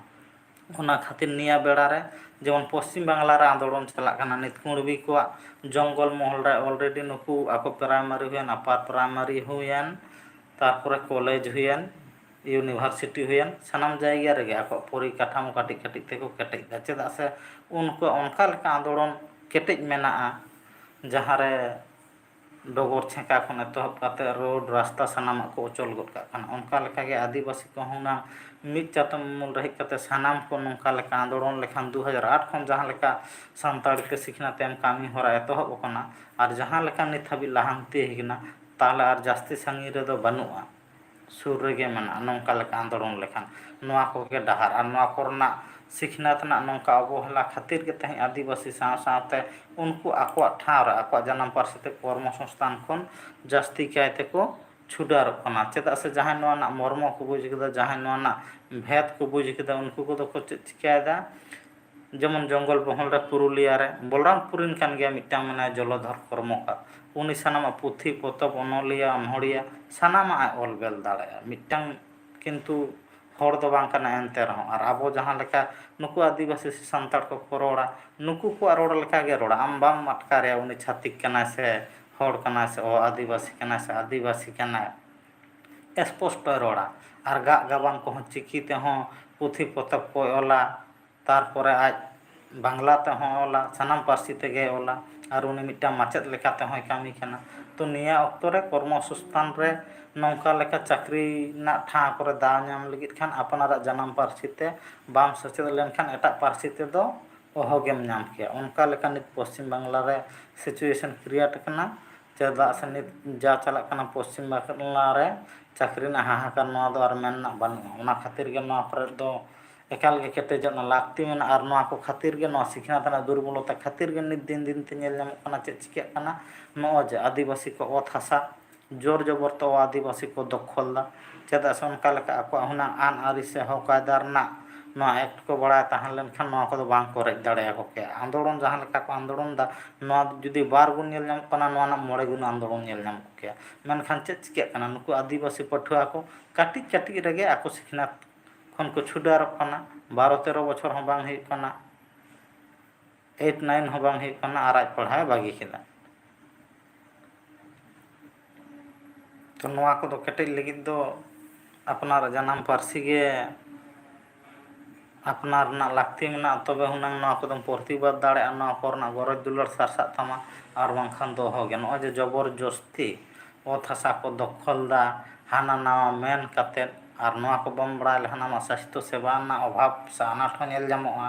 ᱚᱱᱟ ᱠᱷᱟᱹᱛᱤᱨ ᱱᱤᱭᱟᱹ ᱵᱮᱲᱟ ᱨᱮ ᱡᱮᱢᱚᱱ ᱯᱚᱥᱪᱤᱢ ᱵᱟᱝᱞᱟ ᱨᱮ ᱟᱸᱫᱳᱲᱚᱱ ᱪᱟᱞᱟᱜ ᱠᱟᱱᱟ, ᱱᱤᱛ ᱠᱩᱬᱵᱤ ᱠᱚᱣᱟᱜ ᱡᱚᱝᱜᱚᱞ ᱢᱚᱦᱚᱞ ᱨᱮ already ᱱᱩᱠᱩ ᱟᱠᱚ primary ᱦᱩᱭᱮᱱ, upper primary ᱦᱩᱭᱮᱱ, ᱛᱟᱨᱯᱚᱨᱮ college ᱦᱩᱭᱮᱱ, university ᱦᱩᱭᱮᱱ, ᱥᱟᱱᱟᱢ ᱡᱟᱭᱜᱟ ᱨᱮᱜᱮ ᱟᱠᱚᱣᱟᱜ ᱯᱚᱨᱤᱠᱟᱴᱷᱟᱢᱳ ᱠᱟᱹᱴᱤᱡ ᱠᱟᱹᱴᱤᱡ ᱛᱮᱠᱚ ᱠᱮᱴᱮᱡ ᱮᱫᱟ᱾ ᱪᱮᱫᱟᱜ ᱥᱮ ᱩᱱᱠᱩᱣᱟᱜ ᱚᱱᱠᱟ ᱞᱮᱠᱟ ᱟᱸᱫᱳᱲᱚᱱ ᱠᱮᱴᱮᱡ ᱢᱮᱱᱟᱜᱼᱟ, ᱡᱟᱦᱟᱸ ᱨᱮ ᱰᱚᱜᱚᱨ ᱪᱷᱮᱸᱠᱟ ᱠᱷᱚᱱ ᱮᱛᱚᱦᱚᱵ ᱠᱟᱛᱮ ᱨᱳᱰ ᱨᱟᱥᱛᱟ ᱥᱟᱱᱟᱢᱟᱜ ᱠᱚ ᱚᱪᱚᱞ ᱜᱚᱫ ᱠᱟᱜ ᱠᱟᱱᱟ᱾ ᱚᱱᱠᱟ ᱞᱮᱠᱟᱜᱮ ᱟᱹᱫᱤᱵᱟᱹᱥᱤ ᱠᱚᱦᱚᱸ ᱦᱩᱱᱟᱹᱝ ᱢᱤᱫ ᱪᱟᱛᱚᱢ ᱩᱢᱩᱞ ᱨᱮ ᱦᱮᱡ ᱠᱟᱛᱮ ᱥᱟᱱᱟᱢ ᱠᱚ ᱱᱚᱝᱠᱟ ᱞᱮᱠᱟ ᱟᱱᱫᱳᱲᱚᱱ ᱞᱮᱠᱷᱟᱱ, ᱫᱩ ᱦᱟᱡᱟᱨ ᱟᱴ ᱠᱷᱚᱱ ᱡᱟᱦᱟᱸ ᱞᱮᱠᱟ ᱥᱟᱱᱛᱟᱲᱤ ᱛᱮ ᱥᱤᱠᱷᱱᱟᱹᱛ ᱮᱢ ᱠᱟᱹᱢᱤ ᱦᱚᱨᱟ ᱮᱛᱚᱦᱚᱵ ᱟᱠᱟᱱᱟ ᱟᱨ ᱡᱟᱦᱟᱸ ᱞᱮᱠᱟ ᱱᱤᱛ ᱦᱟᱹᱵᱤᱡ ᱞᱟᱦᱟᱱᱛᱤ ᱦᱮᱡ ᱠᱟᱱᱟ, ᱛᱟᱦᱚᱞᱮ ᱟᱨ ᱡᱟᱹᱥᱛᱤ ᱥᱟᱺᱜᱤᱧ ᱨᱮᱫᱚ ᱵᱟᱹᱱᱩᱜᱼᱟ, ᱥᱩᱨ ᱨᱮᱜᱮ ᱢᱮᱱᱟᱜᱼᱟ᱾ ᱱᱚᱝᱠᱟ ᱞᱮᱠᱟ ᱟᱱᱫᱳᱲᱚᱱ ᱞᱮᱠᱷᱟᱱ ᱱᱚᱣᱟ ᱠᱚᱜᱮ ᱰᱟᱦᱟᱨ, ᱟᱨ ᱱᱚᱣᱟ ᱠᱚᱨᱮᱱᱟᱜ ᱥᱤᱠᱷᱱᱟᱹᱛ ᱨᱮᱱᱟᱜ ᱱᱚᱝᱠᱟ ᱚᱵᱚᱦᱮᱞᱟ ᱠᱷᱟᱹᱛᱤᱨ ᱜᱮ ᱛᱮᱦᱮᱧ ᱟᱹᱫᱤᱵᱟᱹᱥᱤ ᱥᱟᱶ ᱥᱟᱶᱛᱮ ᱩᱱᱠᱩ ᱟᱠᱚᱣᱟᱜ ᱴᱷᱟᱶ ᱨᱮ, ᱟᱠᱚᱣᱟᱜ ᱡᱟᱱᱟᱢ ᱯᱟᱹᱨᱥᱤ ᱛᱮ ᱠᱚᱨᱢᱚ ᱥᱚᱝᱥᱛᱷᱟᱱ ᱠᱷᱚᱱ ᱡᱟᱹᱥᱛᱤ ᱠᱟᱭ ᱛᱮᱠᱚ ᱪᱷᱩᱰᱟᱨᱚᱜ ᱠᱟᱱᱟ᱾ ᱪᱮᱫᱟᱜ ᱥᱮ ᱡᱟᱦᱟᱸᱭ ᱱᱚᱣᱟ ᱨᱮᱱᱟᱜ ᱢᱚᱨᱢᱚ ᱠᱚ ᱵᱩᱡᱽ ᱠᱮᱫᱟ, ᱡᱟᱦᱟᱸᱭ ᱱᱚᱣᱟ ᱨᱮᱱᱟᱜ ᱵᱷᱮᱫᱽ ᱠᱚ ᱵᱩᱡᱽ ᱠᱮᱫᱟ, ᱩᱱᱠᱩ ᱠᱚᱫᱚ ᱠᱚ ᱪᱮᱫ ᱪᱤᱠᱟᱹᱭᱮᱫᱟ? ᱡᱮᱢᱚᱱ ᱡᱚᱝᱜᱚᱞ ᱢᱚᱦᱚᱞ ᱨᱮ ᱯᱩᱨᱩᱞᱤᱭᱟ ᱨᱮ ᱵᱚᱞᱨᱟᱢᱯᱩᱨ ᱨᱮᱱ ᱠᱟᱱ ᱜᱮᱭᱟ ᱢᱤᱫᱴᱟᱝ ᱢᱮᱱᱟᱭᱟ ᱡᱚᱞᱚᱫᱷᱚᱨ ᱠᱚᱨᱢᱚᱠᱟᱨ᱾ ᱩᱱᱤ ᱥᱟᱱᱟᱢᱟᱜ ᱯᱩᱛᱷᱤ, ᱯᱚᱛᱚᱵ, ᱚᱱᱚᱞᱤᱭᱟᱹ, ᱚᱱᱚᱲᱦᱤᱭᱟᱹ ᱥᱟᱱᱟᱢᱟᱜ ᱮ ᱚᱞ ᱵᱮᱞ ᱫᱟᱲᱮᱭᱟᱜᱼᱟ᱾ ᱢᱤᱫᱴᱟᱝ ᱠᱤᱱᱛᱩ ᱦᱚᱲ ᱫᱚ ᱵᱟᱝ ᱠᱟᱱᱟ ᱮᱱᱛᱮ ᱨᱮᱦᱚᱸ᱾ ᱟᱨ ᱟᱵᱚ ᱡᱟᱦᱟᱸ ᱞᱮᱠᱟ ᱱᱩᱠᱩ ᱟᱹᱫᱤᱵᱟᱹᱥᱤ ᱥᱮ ᱥᱟᱱᱛᱟᱲ ᱠᱚᱠᱚ ᱨᱚᱲᱟ, ᱱᱩᱠᱩ ᱠᱚᱣᱟᱜ ᱨᱚᱲ ᱞᱮᱠᱟ ᱜᱮ ᱨᱚᱲᱟ᱾ ᱟᱢ ᱵᱟᱢ ᱟᱴᱠᱟᱨᱮᱭᱟ ᱩᱱᱤ ᱪᱷᱟᱹᱛᱤᱠ ᱠᱟᱱᱟᱭ ᱥᱮ ᱦᱚᱲ ᱠᱟᱱᱟᱭ ᱥᱮ ᱚ ᱟᱹᱫᱤᱵᱟᱹᱥᱤ ᱠᱟᱱᱟᱭ ᱥᱮ ᱟᱹᱫᱤᱵᱟᱹᱥᱤ ᱠᱟᱱᱟᱭ, ᱥᱯᱚᱥᱴᱚᱭ ᱨᱚᱲᱟ᱾ ᱟᱨ ᱜᱟᱜ ᱜᱟᱵᱟᱱ ᱠᱚᱦᱚᱸ ᱪᱤᱠᱤ ᱛᱮᱦᱚᱸ ᱯᱩᱛᱷᱤ ᱯᱚᱛᱚᱵ ᱠᱚᱭ ᱚᱞᱟ᱾ ᱛᱟᱨᱯᱚᱨᱮ ᱟᱡ ᱵᱟᱝᱞᱟ ᱛᱮᱦᱚᱸ ᱚᱞᱟ, ᱥᱟᱱᱟᱢ ᱯᱟᱹᱨᱥᱤ ᱛᱮᱜᱮ ᱚᱞᱟ᱾ ᱟᱨ ᱩᱱᱤ ᱢᱤᱫᱴᱟᱝ ᱢᱟᱪᱮᱫ ᱞᱮᱠᱟ ᱛᱮᱦᱚᱸᱭ ᱠᱟᱹᱢᱤ ᱠᱟᱱᱟ᱾ ᱛᱚ ᱱᱤᱭᱟᱹ ᱚᱠᱛᱚ ᱨᱮ ᱠᱚᱨᱢᱚ ᱥᱚᱝᱥᱛᱷᱟᱱ ᱨᱮ ᱱᱚᱝᱠᱟ ᱞᱮᱠᱟ ᱪᱟᱹᱠᱨᱤ ᱨᱮᱱᱟᱜ ᱴᱷᱟᱶ ᱠᱚᱨᱮ ᱫᱟᱣ ᱧᱟᱢ ᱞᱟᱹᱜᱤᱫ ᱠᱷᱟᱱ ᱟᱯᱱᱟᱨᱟᱜ ᱡᱟᱱᱟᱢ ᱯᱟᱹᱨᱥᱤ ᱛᱮ ᱵᱟᱢ ᱥᱮᱪᱮᱫ ᱞᱮᱱᱠᱷᱟᱱ ᱮᱴᱟᱜ ᱯᱟᱹᱨᱥᱤ ᱛᱮᱫᱚ ᱚᱦᱚᱜᱮᱢ ᱧᱟᱢ ᱠᱮᱭᱟ᱾ ᱚᱱᱠᱟ ᱞᱮᱠᱟ ᱱᱤᱛ ᱯᱚᱥᱪᱤᱢ ᱵᱟᱝᱞᱟ ᱨᱮ situation create ᱟᱠᱟᱱᱟ᱾ ᱪᱮᱫᱟᱜ ᱥᱮ ᱱᱤᱛ ᱡᱟ ᱪᱟᱞᱟᱜ ᱠᱟᱱᱟ ᱯᱚᱥᱪᱤᱢ ᱵᱟᱝᱞᱟ ᱨᱮ ᱪᱟᱹᱠᱨᱤ ᱨᱮᱱᱟᱜ ᱦᱟᱦᱟᱠᱟᱨ, ᱱᱚᱣᱟ ᱫᱚ ᱟᱨ ᱢᱮᱱ ᱨᱮᱱᱟᱜ ᱵᱟᱹᱱᱩᱜᱼᱟ᱾ ᱚᱱᱟ ᱠᱷᱟᱹᱛᱤᱨ ᱜᱮ ᱱᱚᱣᱟ ᱠᱚᱨᱮ ᱫᱚ ᱮᱠᱟᱞ ᱜᱮ ᱠᱮᱴᱮᱡᱚᱜ ᱨᱮᱱᱟᱜ ᱞᱟᱹᱠᱛᱤ ᱢᱮᱱᱟᱜᱼᱟ᱾ ᱟᱨ ᱱᱚᱣᱟ ᱠᱚ ᱠᱷᱟᱹᱛᱤᱨ ᱜᱮ, ᱱᱚᱣᱟ ᱥᱤᱠᱷᱱᱟᱹᱛ ᱨᱮᱱᱟᱜ ᱫᱩᱨᱵᱚᱞᱚᱛᱟ ᱠᱷᱟᱹᱛᱤᱨ ᱜᱮ ᱱᱤᱛ ᱫᱤᱱ ᱫᱤᱱ ᱛᱮ ᱧᱮᱞ ᱧᱟᱢᱚᱜ ᱠᱟᱱᱟ ᱪᱮᱫ ᱪᱤᱠᱟᱹᱜ ᱠᱟᱱᱟ᱾ ᱱᱚᱜᱼᱚᱭ ᱡᱮ ᱟᱹᱫᱤᱵᱟᱹᱥᱤ ᱠᱚ ᱚᱛ ᱦᱟᱥᱟ ᱡᱳᱨ ᱡᱚᱵᱚᱨ ᱛᱮ ᱟᱹᱫᱤᱵᱟᱹᱥᱤ ᱠᱚ ᱫᱚᱠᱷᱚᱞ ᱫᱟ᱾ ᱪᱮᱫᱟᱜ ᱥᱮ ᱚᱱᱠᱟ ᱞᱮᱠᱟ ᱟᱠᱚᱣᱟᱜ ᱦᱩᱱᱟᱹᱝ ᱟᱹᱱ ᱟᱹᱨᱤ ᱥᱮ ᱦᱚᱠ ᱟᱹᱭᱫᱟᱹᱨ ᱨᱮᱱᱟᱜ ᱱᱚᱣᱟ ᱮᱠᱴ ᱠᱚ ᱵᱟᱲᱟᱭ ᱛᱟᱦᱮᱸ ᱞᱮᱱᱠᱷᱟᱱ ᱱᱚᱣᱟ ᱠᱚᱫᱚ ᱵᱟᱝ ᱠᱚ ᱨᱮᱡ ᱫᱟᱲᱮᱭᱟᱠᱚ ᱠᱮᱭᱟ᱾ ᱟᱱᱫᱳᱲᱚᱱ ᱡᱟᱦᱟᱸ ᱞᱮᱠᱟ ᱠᱚ ᱟᱱᱫᱳᱲᱚᱱ ᱫᱟ, ᱱᱚᱣᱟ ᱡᱩᱫᱤ ᱵᱟᱨ ᱜᱩᱱ ᱧᱮᱞ ᱧᱟᱢᱚᱜ ᱠᱟᱱᱟ, ᱱᱚᱣᱟ ᱨᱮᱱᱟᱜ ᱢᱚᱬᱮ ᱜᱩᱱ ᱟᱱᱫᱳᱲᱚᱱ ᱧᱮᱞ ᱧᱟᱢᱚᱜ ᱠᱮᱭᱟ᱾ ᱢᱮᱱᱠᱷᱟᱱ ᱪᱮᱫ ᱪᱤᱠᱟᱹᱜ ᱠᱟᱱᱟ? ᱱᱩᱠᱩ ᱟᱹᱫᱤᱵᱟᱹᱥᱤ ᱯᱟᱹᱴᱷᱩᱣᱟᱹ ᱠᱚ ᱠᱟᱹᱴᱤᱡ ᱠᱟᱹᱴᱤᱡ ᱨᱮᱜᱮ ᱟᱠᱚ ᱥᱤᱠᱷᱱᱟᱹᱛ ᱠᱷᱚᱱ ᱠᱚ ᱪᱷᱩᱰᱟᱨᱚᱜ ᱠᱟᱱᱟ᱾ ᱵᱟᱨᱚ ᱛᱮᱨᱚ ᱵᱚᱪᱷᱚᱨ ᱦᱚᱸ ᱵᱟᱝ ᱦᱩᱭᱩᱜ ᱠᱟᱱᱟ, ᱮᱭᱤᱴ ᱱᱟᱭᱤᱱ ᱦᱚᱸ ᱵᱟᱝ ᱦᱩᱭᱩᱜ ᱠᱟᱱᱟ, ᱟᱨ ᱟᱡ ᱯᱟᱲᱦᱟᱣ ᱮ ᱵᱟᱹᱜᱤ ᱠᱮᱫᱟ᱾ ᱛᱚ ᱱᱚᱣᱟ ᱠᱚᱫᱚ ᱠᱮᱴᱮᱡ ᱞᱟᱹᱜᱤᱫ ᱫᱚ ᱟᱯᱱᱟᱨᱟᱜ ᱡᱟᱱᱟᱢ ᱯᱟᱹᱨᱥᱤ ᱜᱮ ᱟᱯᱱᱟᱨ ᱨᱮᱱᱟᱜ ᱞᱟᱹᱠᱛᱤ ᱢᱮᱱᱟᱜᱼᱟ, ᱛᱚᱵᱮ ᱦᱩᱱᱟᱹᱝ ᱱᱚᱣᱟ ᱠᱚᱫᱚᱢ ᱯᱨᱚᱛᱤᱵᱟᱫ ᱫᱟᱲᱮᱭᱟᱜᱼᱟ, ᱱᱚᱣᱟ ᱠᱚᱨᱮᱱᱟᱜ ᱜᱚᱨᱚᱡᱽ ᱫᱩᱞᱟᱹᱲ ᱥᱟᱨᱥᱟᱜ ᱛᱟᱢᱟ, ᱟᱨ ᱵᱟᱝᱠᱷᱟᱱ ᱫᱚ ᱚᱦᱚᱜᱮ᱾ ᱱᱚᱜᱼᱚᱭ ᱡᱮ ᱡᱚᱵᱚᱨ ᱡᱚᱥᱛᱤ ᱚᱛ ᱦᱟᱥᱟ ᱠᱚ ᱫᱚᱠᱷᱚᱞ ᱫᱟ, ᱦᱟᱱᱟ ᱱᱟᱣᱟ ᱢᱮᱱ ᱠᱟᱛᱮᱫ, ᱟᱨ ᱱᱚᱣᱟ ᱠᱚ ᱵᱟᱢ ᱵᱟᱲᱟᱭ ᱞᱮᱠᱷᱟᱱ ᱟᱢᱟᱜ ᱥᱟᱥᱛᱷᱚ ᱥᱮᱵᱟ ᱨᱮᱱᱟᱜ ᱚᱵᱷᱟᱵᱽ ᱥᱮ ᱟᱱᱟᱴ ᱦᱚᱸ ᱧᱮᱞ ᱧᱟᱢᱚᱜᱼᱟ᱾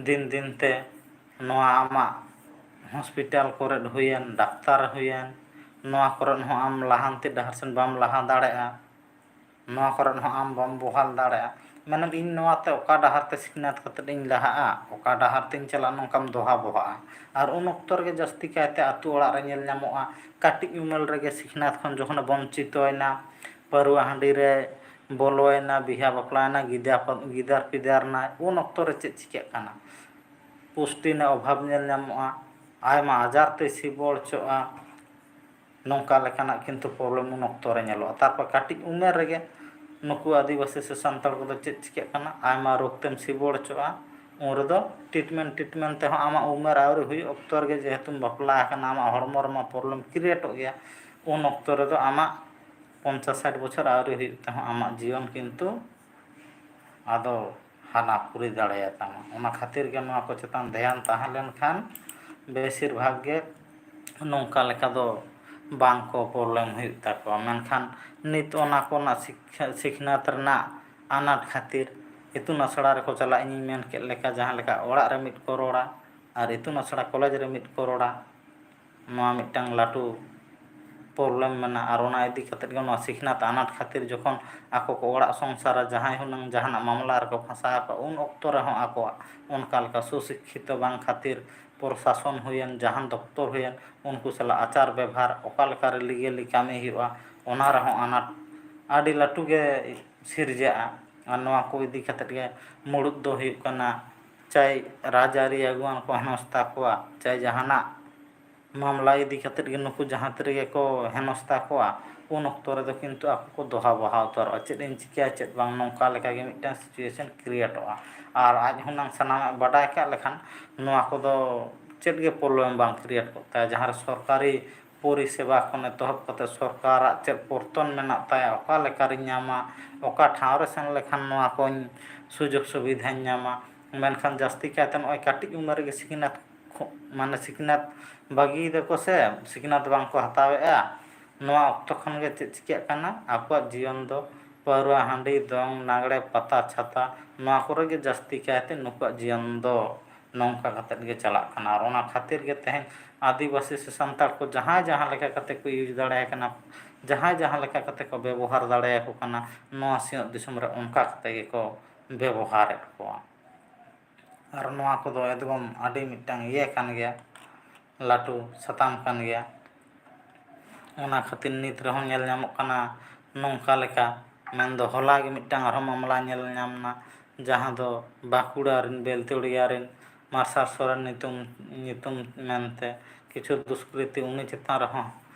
ᱫᱤᱱ ᱫᱤᱱ ᱛᱮ ᱱᱚᱣᱟ ᱟᱢᱟᱜ ᱦᱚᱥᱯᱤᱴᱟᱞ ᱠᱚᱨᱮᱫ ᱦᱩᱭᱮᱱ, ᱰᱟᱠᱛᱟᱨ ᱦᱩᱭᱮᱱ, ᱱᱚᱣᱟ ᱠᱚᱨᱮᱫ ᱦᱚᱸ ᱟᱢ ᱞᱟᱦᱟᱱᱛᱤ ᱰᱟᱦᱟᱨ ᱥᱮᱱ ᱵᱟᱢ ᱞᱟᱦᱟ ᱫᱟᱲᱮᱭᱟᱜᱼᱟ᱾ ᱱᱚᱣᱟ ᱠᱚᱨᱮᱫ ᱦᱚᱸ ᱟᱢ ᱵᱟᱢ ᱵᱚᱦᱟᱞ ᱫᱟᱲᱮᱭᱟᱜᱼᱟ᱾ ᱢᱮᱱᱟᱢ, "ᱤᱧ ᱱᱚᱣᱟᱛᱮ ᱚᱠᱟ ᱰᱟᱦᱟᱨ ᱛᱮ ᱥᱤᱠᱷᱱᱟᱹᱛ ᱠᱟᱛᱮᱫ ᱤᱧ ᱞᱟᱦᱟᱜᱼᱟ, ᱚᱠᱟ ᱰᱟᱦᱟᱨ ᱛᱮᱧ ᱪᱟᱞᱟᱜᱼᱟ?" ᱱᱚᱝᱠᱟᱢ ᱫᱚᱦᱟ ᱵᱚᱦᱟᱜᱼᱟ᱾ ᱟᱨ ᱩᱱ ᱚᱠᱛᱚ ᱨᱮᱜᱮ ᱡᱟᱹᱥᱛᱤ ᱠᱟᱭᱛᱮ ᱟᱹᱛᱩ ᱚᱲᱟᱜ ᱨᱮ ᱧᱮᱞ ᱧᱟᱢᱚᱜᱼᱟ, ᱠᱟᱹᱴᱤᱡ ᱩᱢᱮᱨ ᱨᱮᱜᱮ ᱥᱤᱠᱷᱱᱟᱹᱛ ᱠᱷᱚᱱ ᱡᱚᱠᱷᱚᱱᱮ ᱵᱚᱧᱪᱤᱛᱚᱭᱮᱱᱟ, ᱯᱟᱹᱨᱣᱟᱹ ᱦᱟᱺᱰᱤ ᱨᱮ ᱵᱚᱞᱚᱭᱮᱱᱟ, ᱵᱤᱦᱟ ᱵᱟᱯᱞᱟᱭᱮᱱᱟ, ᱜᱤᱫᱟ-, ᱜᱤᱫᱟᱨ ᱯᱤᱫᱟᱨ ᱮᱱᱟᱭ, ᱩᱱ ᱚᱠᱛᱚ ᱨᱮ ᱪᱮᱫ ᱪᱤᱠᱟᱹᱜ ᱠᱟᱱᱟ? ᱯᱩᱥᱴᱤ ᱨᱮᱱᱟᱜ ᱚᱵᱷᱟᱵᱽ ᱧᱮᱞ ᱧᱟᱢᱚᱜᱼᱟ, ᱟᱭᱢᱟ ᱟᱡᱟᱨ ᱛᱮ ᱥᱤᱵᱚᱲ ᱦᱚᱪᱚᱜᱼᱟ᱾ ᱱᱚᱝᱠᱟ ᱞᱮᱠᱟᱱᱟᱜ ᱠᱤᱱᱛᱩ problem ᱩᱱ ᱚᱠᱛᱚ ᱨᱮ ᱧᱮᱞᱚᱜᱼᱟ᱾ ᱛᱟᱨᱯᱚᱨ ᱠᱟᱹᱴᱤᱡ ᱩᱢᱮᱨ ᱨᱮᱜᱮ ᱱᱩᱠᱩ ᱟᱹᱫᱤᱵᱟᱹᱥᱤ ᱥᱮ ᱥᱟᱱᱛᱟᱲ ᱠᱚᱫᱚ ᱪᱮᱫ ᱪᱤᱠᱟᱹᱜ ᱠᱟᱱᱟ, ᱟᱭᱢᱟ ᱨᱳᱜᱽ ᱛᱮᱢ ᱥᱤᱵᱚᱲ ᱦᱚᱪᱚᱜᱼᱟ᱾ ᱩᱱ ᱨᱮᱫᱚ treatment treatment ᱛᱮᱦᱚᱸ ᱟᱢᱟᱜ ᱩᱢᱮᱨ ᱟᱹᱣᱨᱤ ᱦᱩᱭᱩᱜ ᱚᱠᱛᱚ ᱨᱮᱜᱮ, ᱡᱮᱦᱮᱛᱩᱢ ᱵᱟᱯᱞᱟ ᱟᱠᱟᱱᱟ, ᱟᱢᱟᱜ ᱦᱚᱲᱢᱚ ᱨᱮᱢᱟ problem createᱚᱜ ᱜᱮᱭᱟ, ᱩᱱ ᱚᱠᱛᱚ ᱨᱮᱫᱚ ᱟᱢᱟᱜ ᱯᱚᱧᱪᱟᱥ ᱥᱟᱴ ᱵᱚᱪᱷᱚᱨ ᱟᱹᱣᱨᱤ ᱦᱩᱭᱩᱜ ᱛᱮᱦᱚᱸ ᱟᱢᱟᱜ ᱡᱤᱭᱚᱱ ᱠᱤᱱᱛᱩ ᱟᱫᱚ ᱦᱟᱱᱟ ᱯᱩᱨᱤ ᱫᱟᱲᱮᱭᱟᱛᱟᱢᱟ᱾ ᱚᱱᱟ ᱠᱷᱟᱹᱛᱤᱨ ᱜᱮ ᱱᱚᱣᱟ ᱠᱚ ᱪᱮᱛᱟᱱ ᱫᱷᱮᱭᱟᱱ ᱛᱟᱦᱮᱸ ᱞᱮᱱᱠᱷᱟᱱ ᱵᱮᱥᱤᱨ ᱵᱷᱟᱜᱽ ᱜᱮ ᱱᱚᱝᱠᱟ ᱞᱮᱠᱟ ᱫᱚ ᱵᱟᱝ ᱠᱚ problem ᱦᱩᱭᱩᱜ ᱛᱟᱠᱚᱣᱟ᱾ ᱢᱮᱱᱠᱷᱟᱱ ᱱᱤᱛ ᱚᱱᱟ ᱠᱚᱨᱮᱱᱟᱜ ᱥᱤᱠᱷ-, ᱥᱤᱠᱷᱱᱟᱹᱛ ᱨᱮᱱᱟᱜ ᱟᱱᱟᱴ ᱠᱷᱟᱹᱛᱤᱨ ᱤᱛᱩᱱ ᱟᱥᱲᱟ ᱨᱮᱠᱚ ᱪᱟᱞᱟᱜ, ᱤᱧᱤᱧ ᱢᱮᱱ ᱠᱮᱫ ᱞᱮᱠᱟ, ᱡᱟᱦᱟᱸ ᱞᱮᱠᱟ ᱚᱲᱟᱜ ᱨᱮ ᱢᱤᱫ ᱠᱚ ᱨᱚᱲᱟ ᱟᱨ ᱤᱛᱩᱱ ᱟᱥᱲᱟ ᱠᱚᱞᱮᱡᱽ ᱨᱮ ᱢᱤᱫ ᱠᱚ ᱨᱚᱲᱟ, ᱱᱚᱣᱟ ᱢᱤᱫᱴᱟᱝ ᱞᱟᱹᱴᱩ problem ᱢᱮᱱᱟᱜᱼᱟ᱾ ᱟᱨ ᱚᱱᱟ ᱤᱫᱤ ᱠᱟᱛᱮᱫ ᱜᱮ, ᱱᱚᱣᱟ ᱥᱤᱠᱷᱱᱟᱹᱛ ᱟᱱᱟᱴ ᱠᱷᱟᱹᱛᱤᱨ ᱡᱚᱠᱷᱚᱱ ᱟᱠᱚ ᱠᱚ ᱚᱲᱟᱜ ᱥᱚᱝᱥᱟᱨᱟ, ᱡᱟᱦᱟᱸᱭ ᱦᱩᱱᱟᱹᱝ ᱡᱟᱦᱟᱱᱟᱜ ᱢᱟᱢᱞᱟ ᱨᱮᱠᱚ ᱯᱷᱟᱸᱥᱟ ᱟᱠᱚ, ᱩᱱ ᱚᱠᱛᱚ ᱨᱮᱦᱚᱸ ᱟᱠᱚᱣᱟᱜ ᱚᱱᱠᱟ ᱞᱮᱠᱟ ᱥᱩᱥᱤᱠᱠᱷᱤᱛᱚ ᱵᱟᱝ ᱠᱷᱟᱹᱛᱤᱨ ᱯᱨᱚᱥᱟᱥᱚᱱ ᱦᱩᱭᱮᱱ, ᱡᱟᱦᱟᱱ ᱫᱚᱯᱛᱚᱨ ᱦᱩᱭᱮᱱ, ᱩᱱᱠᱩ ᱥᱟᱞᱟᱜ ᱟᱪᱟᱨ ᱵᱮᱵᱷᱟᱨ, ᱚᱠᱟ ᱞᱮᱠᱟᱨᱮ legally ᱠᱟᱹᱢᱤ ᱦᱩᱭᱩᱜᱼᱟ, ᱚᱱᱟ ᱨᱮᱦᱚᱸ ᱟᱱᱟᱴ ᱟᱹᱰᱤ ᱞᱟᱹᱴᱩ ᱜᱮ ᱥᱤᱨᱡᱟᱹᱜᱼᱟ᱾ ᱟᱨ ᱱᱚᱣᱟ ᱠᱚ ᱤᱫᱤ ᱠᱟᱛᱮᱫ ᱜᱮ ᱢᱩᱲᱩᱫ ᱫᱚ ᱦᱩᱭᱩᱜ ᱠᱟᱱᱟ, ᱪᱟᱭ ᱨᱟᱡᱽᱟᱹᱨᱤ ᱟᱹᱜᱩᱣᱟᱱ ᱠᱚ ᱦᱮᱱᱚᱥᱛᱟ ᱠᱚᱣᱟ, ᱪᱟᱭ ᱡᱟᱦᱟᱱᱟᱜ ᱢᱟᱢᱞᱟ ᱤᱫᱤ ᱠᱟᱛᱮᱫ ᱜᱮ ᱱᱩᱠᱩ ᱡᱟᱦᱟᱸ ᱛᱤ ᱨᱮᱜᱮ ᱠᱚ ᱦᱮᱱᱚᱥᱛᱟ ᱠᱚᱣᱟ, ᱩᱱ ᱚᱠᱛᱚ ᱨᱮᱫᱚ ᱠᱤᱱᱛᱩ ᱟᱠᱚ ᱠᱚ ᱫᱚᱦᱟ ᱵᱚᱦᱟ ᱩᱛᱟᱹᱨᱚᱜᱼᱟ᱾ ᱪᱮᱫ ᱤᱧ ᱪᱤᱠᱟᱹᱭᱟ, ᱪᱮᱫ ᱵᱟᱝ, ᱱᱚᱝᱠᱟ ᱞᱮᱠᱟ ᱜᱮ ᱢᱤᱫᱴᱟᱝ situation createᱚᱜᱼᱟ᱾ ᱟᱨ ᱟᱡ ᱦᱩᱱᱟᱹᱝ ᱥᱟᱱᱟᱢᱟᱜ ᱵᱟᱰᱟᱭ ᱠᱟᱜ ᱞᱮᱠᱷᱟᱱ ᱱᱚᱣᱟ ᱠᱚᱫᱚ ᱪᱮᱫ ᱜᱮ problem ᱵᱟᱝ create ᱠᱚᱜ ᱛᱟᱭᱟ᱾ ᱡᱟᱦᱟᱸ ᱨᱮ ᱥᱚᱨᱠᱟᱨᱤ ᱯᱚᱨᱤᱥᱮᱵᱟ ᱠᱷᱚᱱ ᱮᱛᱚᱦᱚᱵ ᱠᱟᱛᱮ ᱥᱚᱨᱠᱟᱨᱟᱜ ᱪᱮᱫ ᱯᱚᱨᱛᱚᱱ ᱢᱮᱱᱟᱜ ᱛᱟᱭᱟ, ᱚᱠᱟ ᱞᱮᱠᱟᱨᱤᱧ ᱧᱟᱢᱟ, ᱚᱠᱟ ᱴᱷᱟᱶ ᱨᱮ ᱥᱮᱱ ᱞᱮᱠᱷᱟᱱ ᱱᱚᱣᱟ ᱠᱚᱧ ᱥᱩᱡᱳᱜᱽ ᱥᱩᱵᱤᱫᱷᱟᱧ ᱧᱟᱢᱟ᱾ ᱢᱮᱱᱠᱷᱟᱱ ᱡᱟᱹᱥᱛᱤ ᱠᱟᱭᱛᱮ ᱱᱚᱜᱼᱚᱭ ᱠᱟᱹᱴᱤᱡ ᱩᱢᱮᱨ ᱨᱮᱜᱮ ᱥᱤᱠᱷᱱᱟᱹᱛ ᱠᱷᱚ-, ᱢᱟᱱᱮ ᱥᱤᱠᱷᱱᱟᱹᱛ ᱵᱟᱹᱜᱤᱭ ᱫᱟᱠᱚ ᱥᱮ ᱥᱤᱠᱷᱱᱟᱹᱛ ᱵᱟᱝ ᱠᱚ ᱦᱟᱛᱟᱣᱮᱫᱼᱟ᱾ ᱱᱚᱣᱟ ᱚᱠᱛᱚ ᱠᱷᱚᱱ ᱜᱮ ᱪᱮᱫ ᱪᱤᱠᱟᱹᱜ ᱠᱟᱱᱟ, ᱟᱠᱚᱣᱟᱜ ᱡᱤᱭᱚᱱ ᱫᱚ ᱯᱟᱹᱣᱨᱟᱹ, ᱦᱟᱺᱰᱤ, ᱫᱚᱝ, ᱞᱟᱜᱽᱲᱮ, ᱯᱟᱛᱟ, ᱪᱷᱟᱛᱟ, ᱱᱚᱣᱟ ᱠᱚᱨᱮ ᱜᱮ ᱡᱟᱹᱥᱛᱤ ᱠᱟᱭᱛᱮ ᱱᱩᱠᱩᱣᱟᱜ ᱡᱤᱭᱚᱱ ᱫᱚ ᱱᱚᱝᱠᱟ ᱠᱟᱛᱮᱫ ᱜᱮ ᱪᱟᱞᱟᱜ ᱠᱟᱱᱟ᱾ ᱟᱨ ᱚᱱᱟ ᱠᱷᱟᱹᱛᱤᱨ ᱜᱮ ᱛᱮᱦᱮᱧ ᱟᱹᱫᱤᱵᱟᱹᱥᱤ ᱥᱮ ᱥᱟᱱᱛᱟᱲ ᱠᱚ ᱡᱟᱦᱟᱸᱭ ᱡᱟᱦᱟᱸ ᱞᱮᱠᱟ ᱠᱟᱛᱮ ᱠᱚ use ᱫᱟᱲᱮᱭᱟᱭ ᱠᱟᱱᱟ, ᱡᱟᱦᱟᱸᱭ ᱡᱟᱦᱟᱸ ᱞᱮᱠᱟ ᱠᱟᱛᱮ ᱠᱚ ᱵᱮᱵᱚᱦᱟᱨ ᱫᱟᱲᱮᱭᱟᱠᱚ ᱠᱟᱱᱟ, ᱱᱚᱣᱟ ᱥᱤᱧᱚᱛ ᱫᱤᱥᱚᱢ ᱨᱮ ᱚᱱᱠᱟ ᱠᱟᱛᱮ ᱜᱮᱠᱚ ᱵᱮᱵᱚᱦᱟᱨᱮᱫ ᱠᱚᱣᱟ᱾ ᱟᱨ ᱱᱚᱣᱟ ᱠᱚᱫᱚ ᱮᱠᱫᱚᱢ ᱟᱹᱰᱤ ᱢᱤᱫᱴᱟᱝ ᱤᱭᱟᱹ ᱠᱟᱱ ᱜᱮᱭᱟ, ᱞᱟᱹᱴᱩ ᱥᱟᱛᱟᱢ ᱠᱟᱱ ᱜᱮᱭᱟ᱾ ᱚᱱᱟ ᱠᱷᱟᱹᱛᱤᱨ ᱱᱤᱛ ᱨᱮᱦᱚᱸ ᱧᱮᱞ ᱧᱟᱢᱚᱜ ᱠᱟᱱᱟ ᱱᱚᱝᱠᱟ ᱞᱮᱠᱟ, ᱢᱮᱱᱫᱚ ᱦᱚᱞᱟ ᱜᱮ ᱢᱤᱫᱴᱟᱝ ᱟᱨᱦᱚᱸ ᱢᱟᱢᱞᱟ ᱧᱮᱞ ᱧᱟᱢ ᱮᱱᱟ, ᱡᱟᱦᱟᱸ ᱫᱚ ᱵᱟᱸᱠᱩᱲᱟ ᱨᱮᱱ ᱵᱮᱞᱛᱩᱲᱤᱭᱟ ᱨᱮᱱ ᱢᱟᱨᱥᱟᱞ ᱥᱚᱨᱮᱱ ᱧᱩᱛᱩᱢ, ᱧᱩᱛᱩᱢ ᱢᱮᱱᱛᱮ ᱠᱤᱪᱷᱩ ᱫᱩᱥᱠᱨᱤᱛᱤ ᱩᱱᱤ ᱪᱮᱛᱟᱱ ᱨᱮᱦᱚᱸ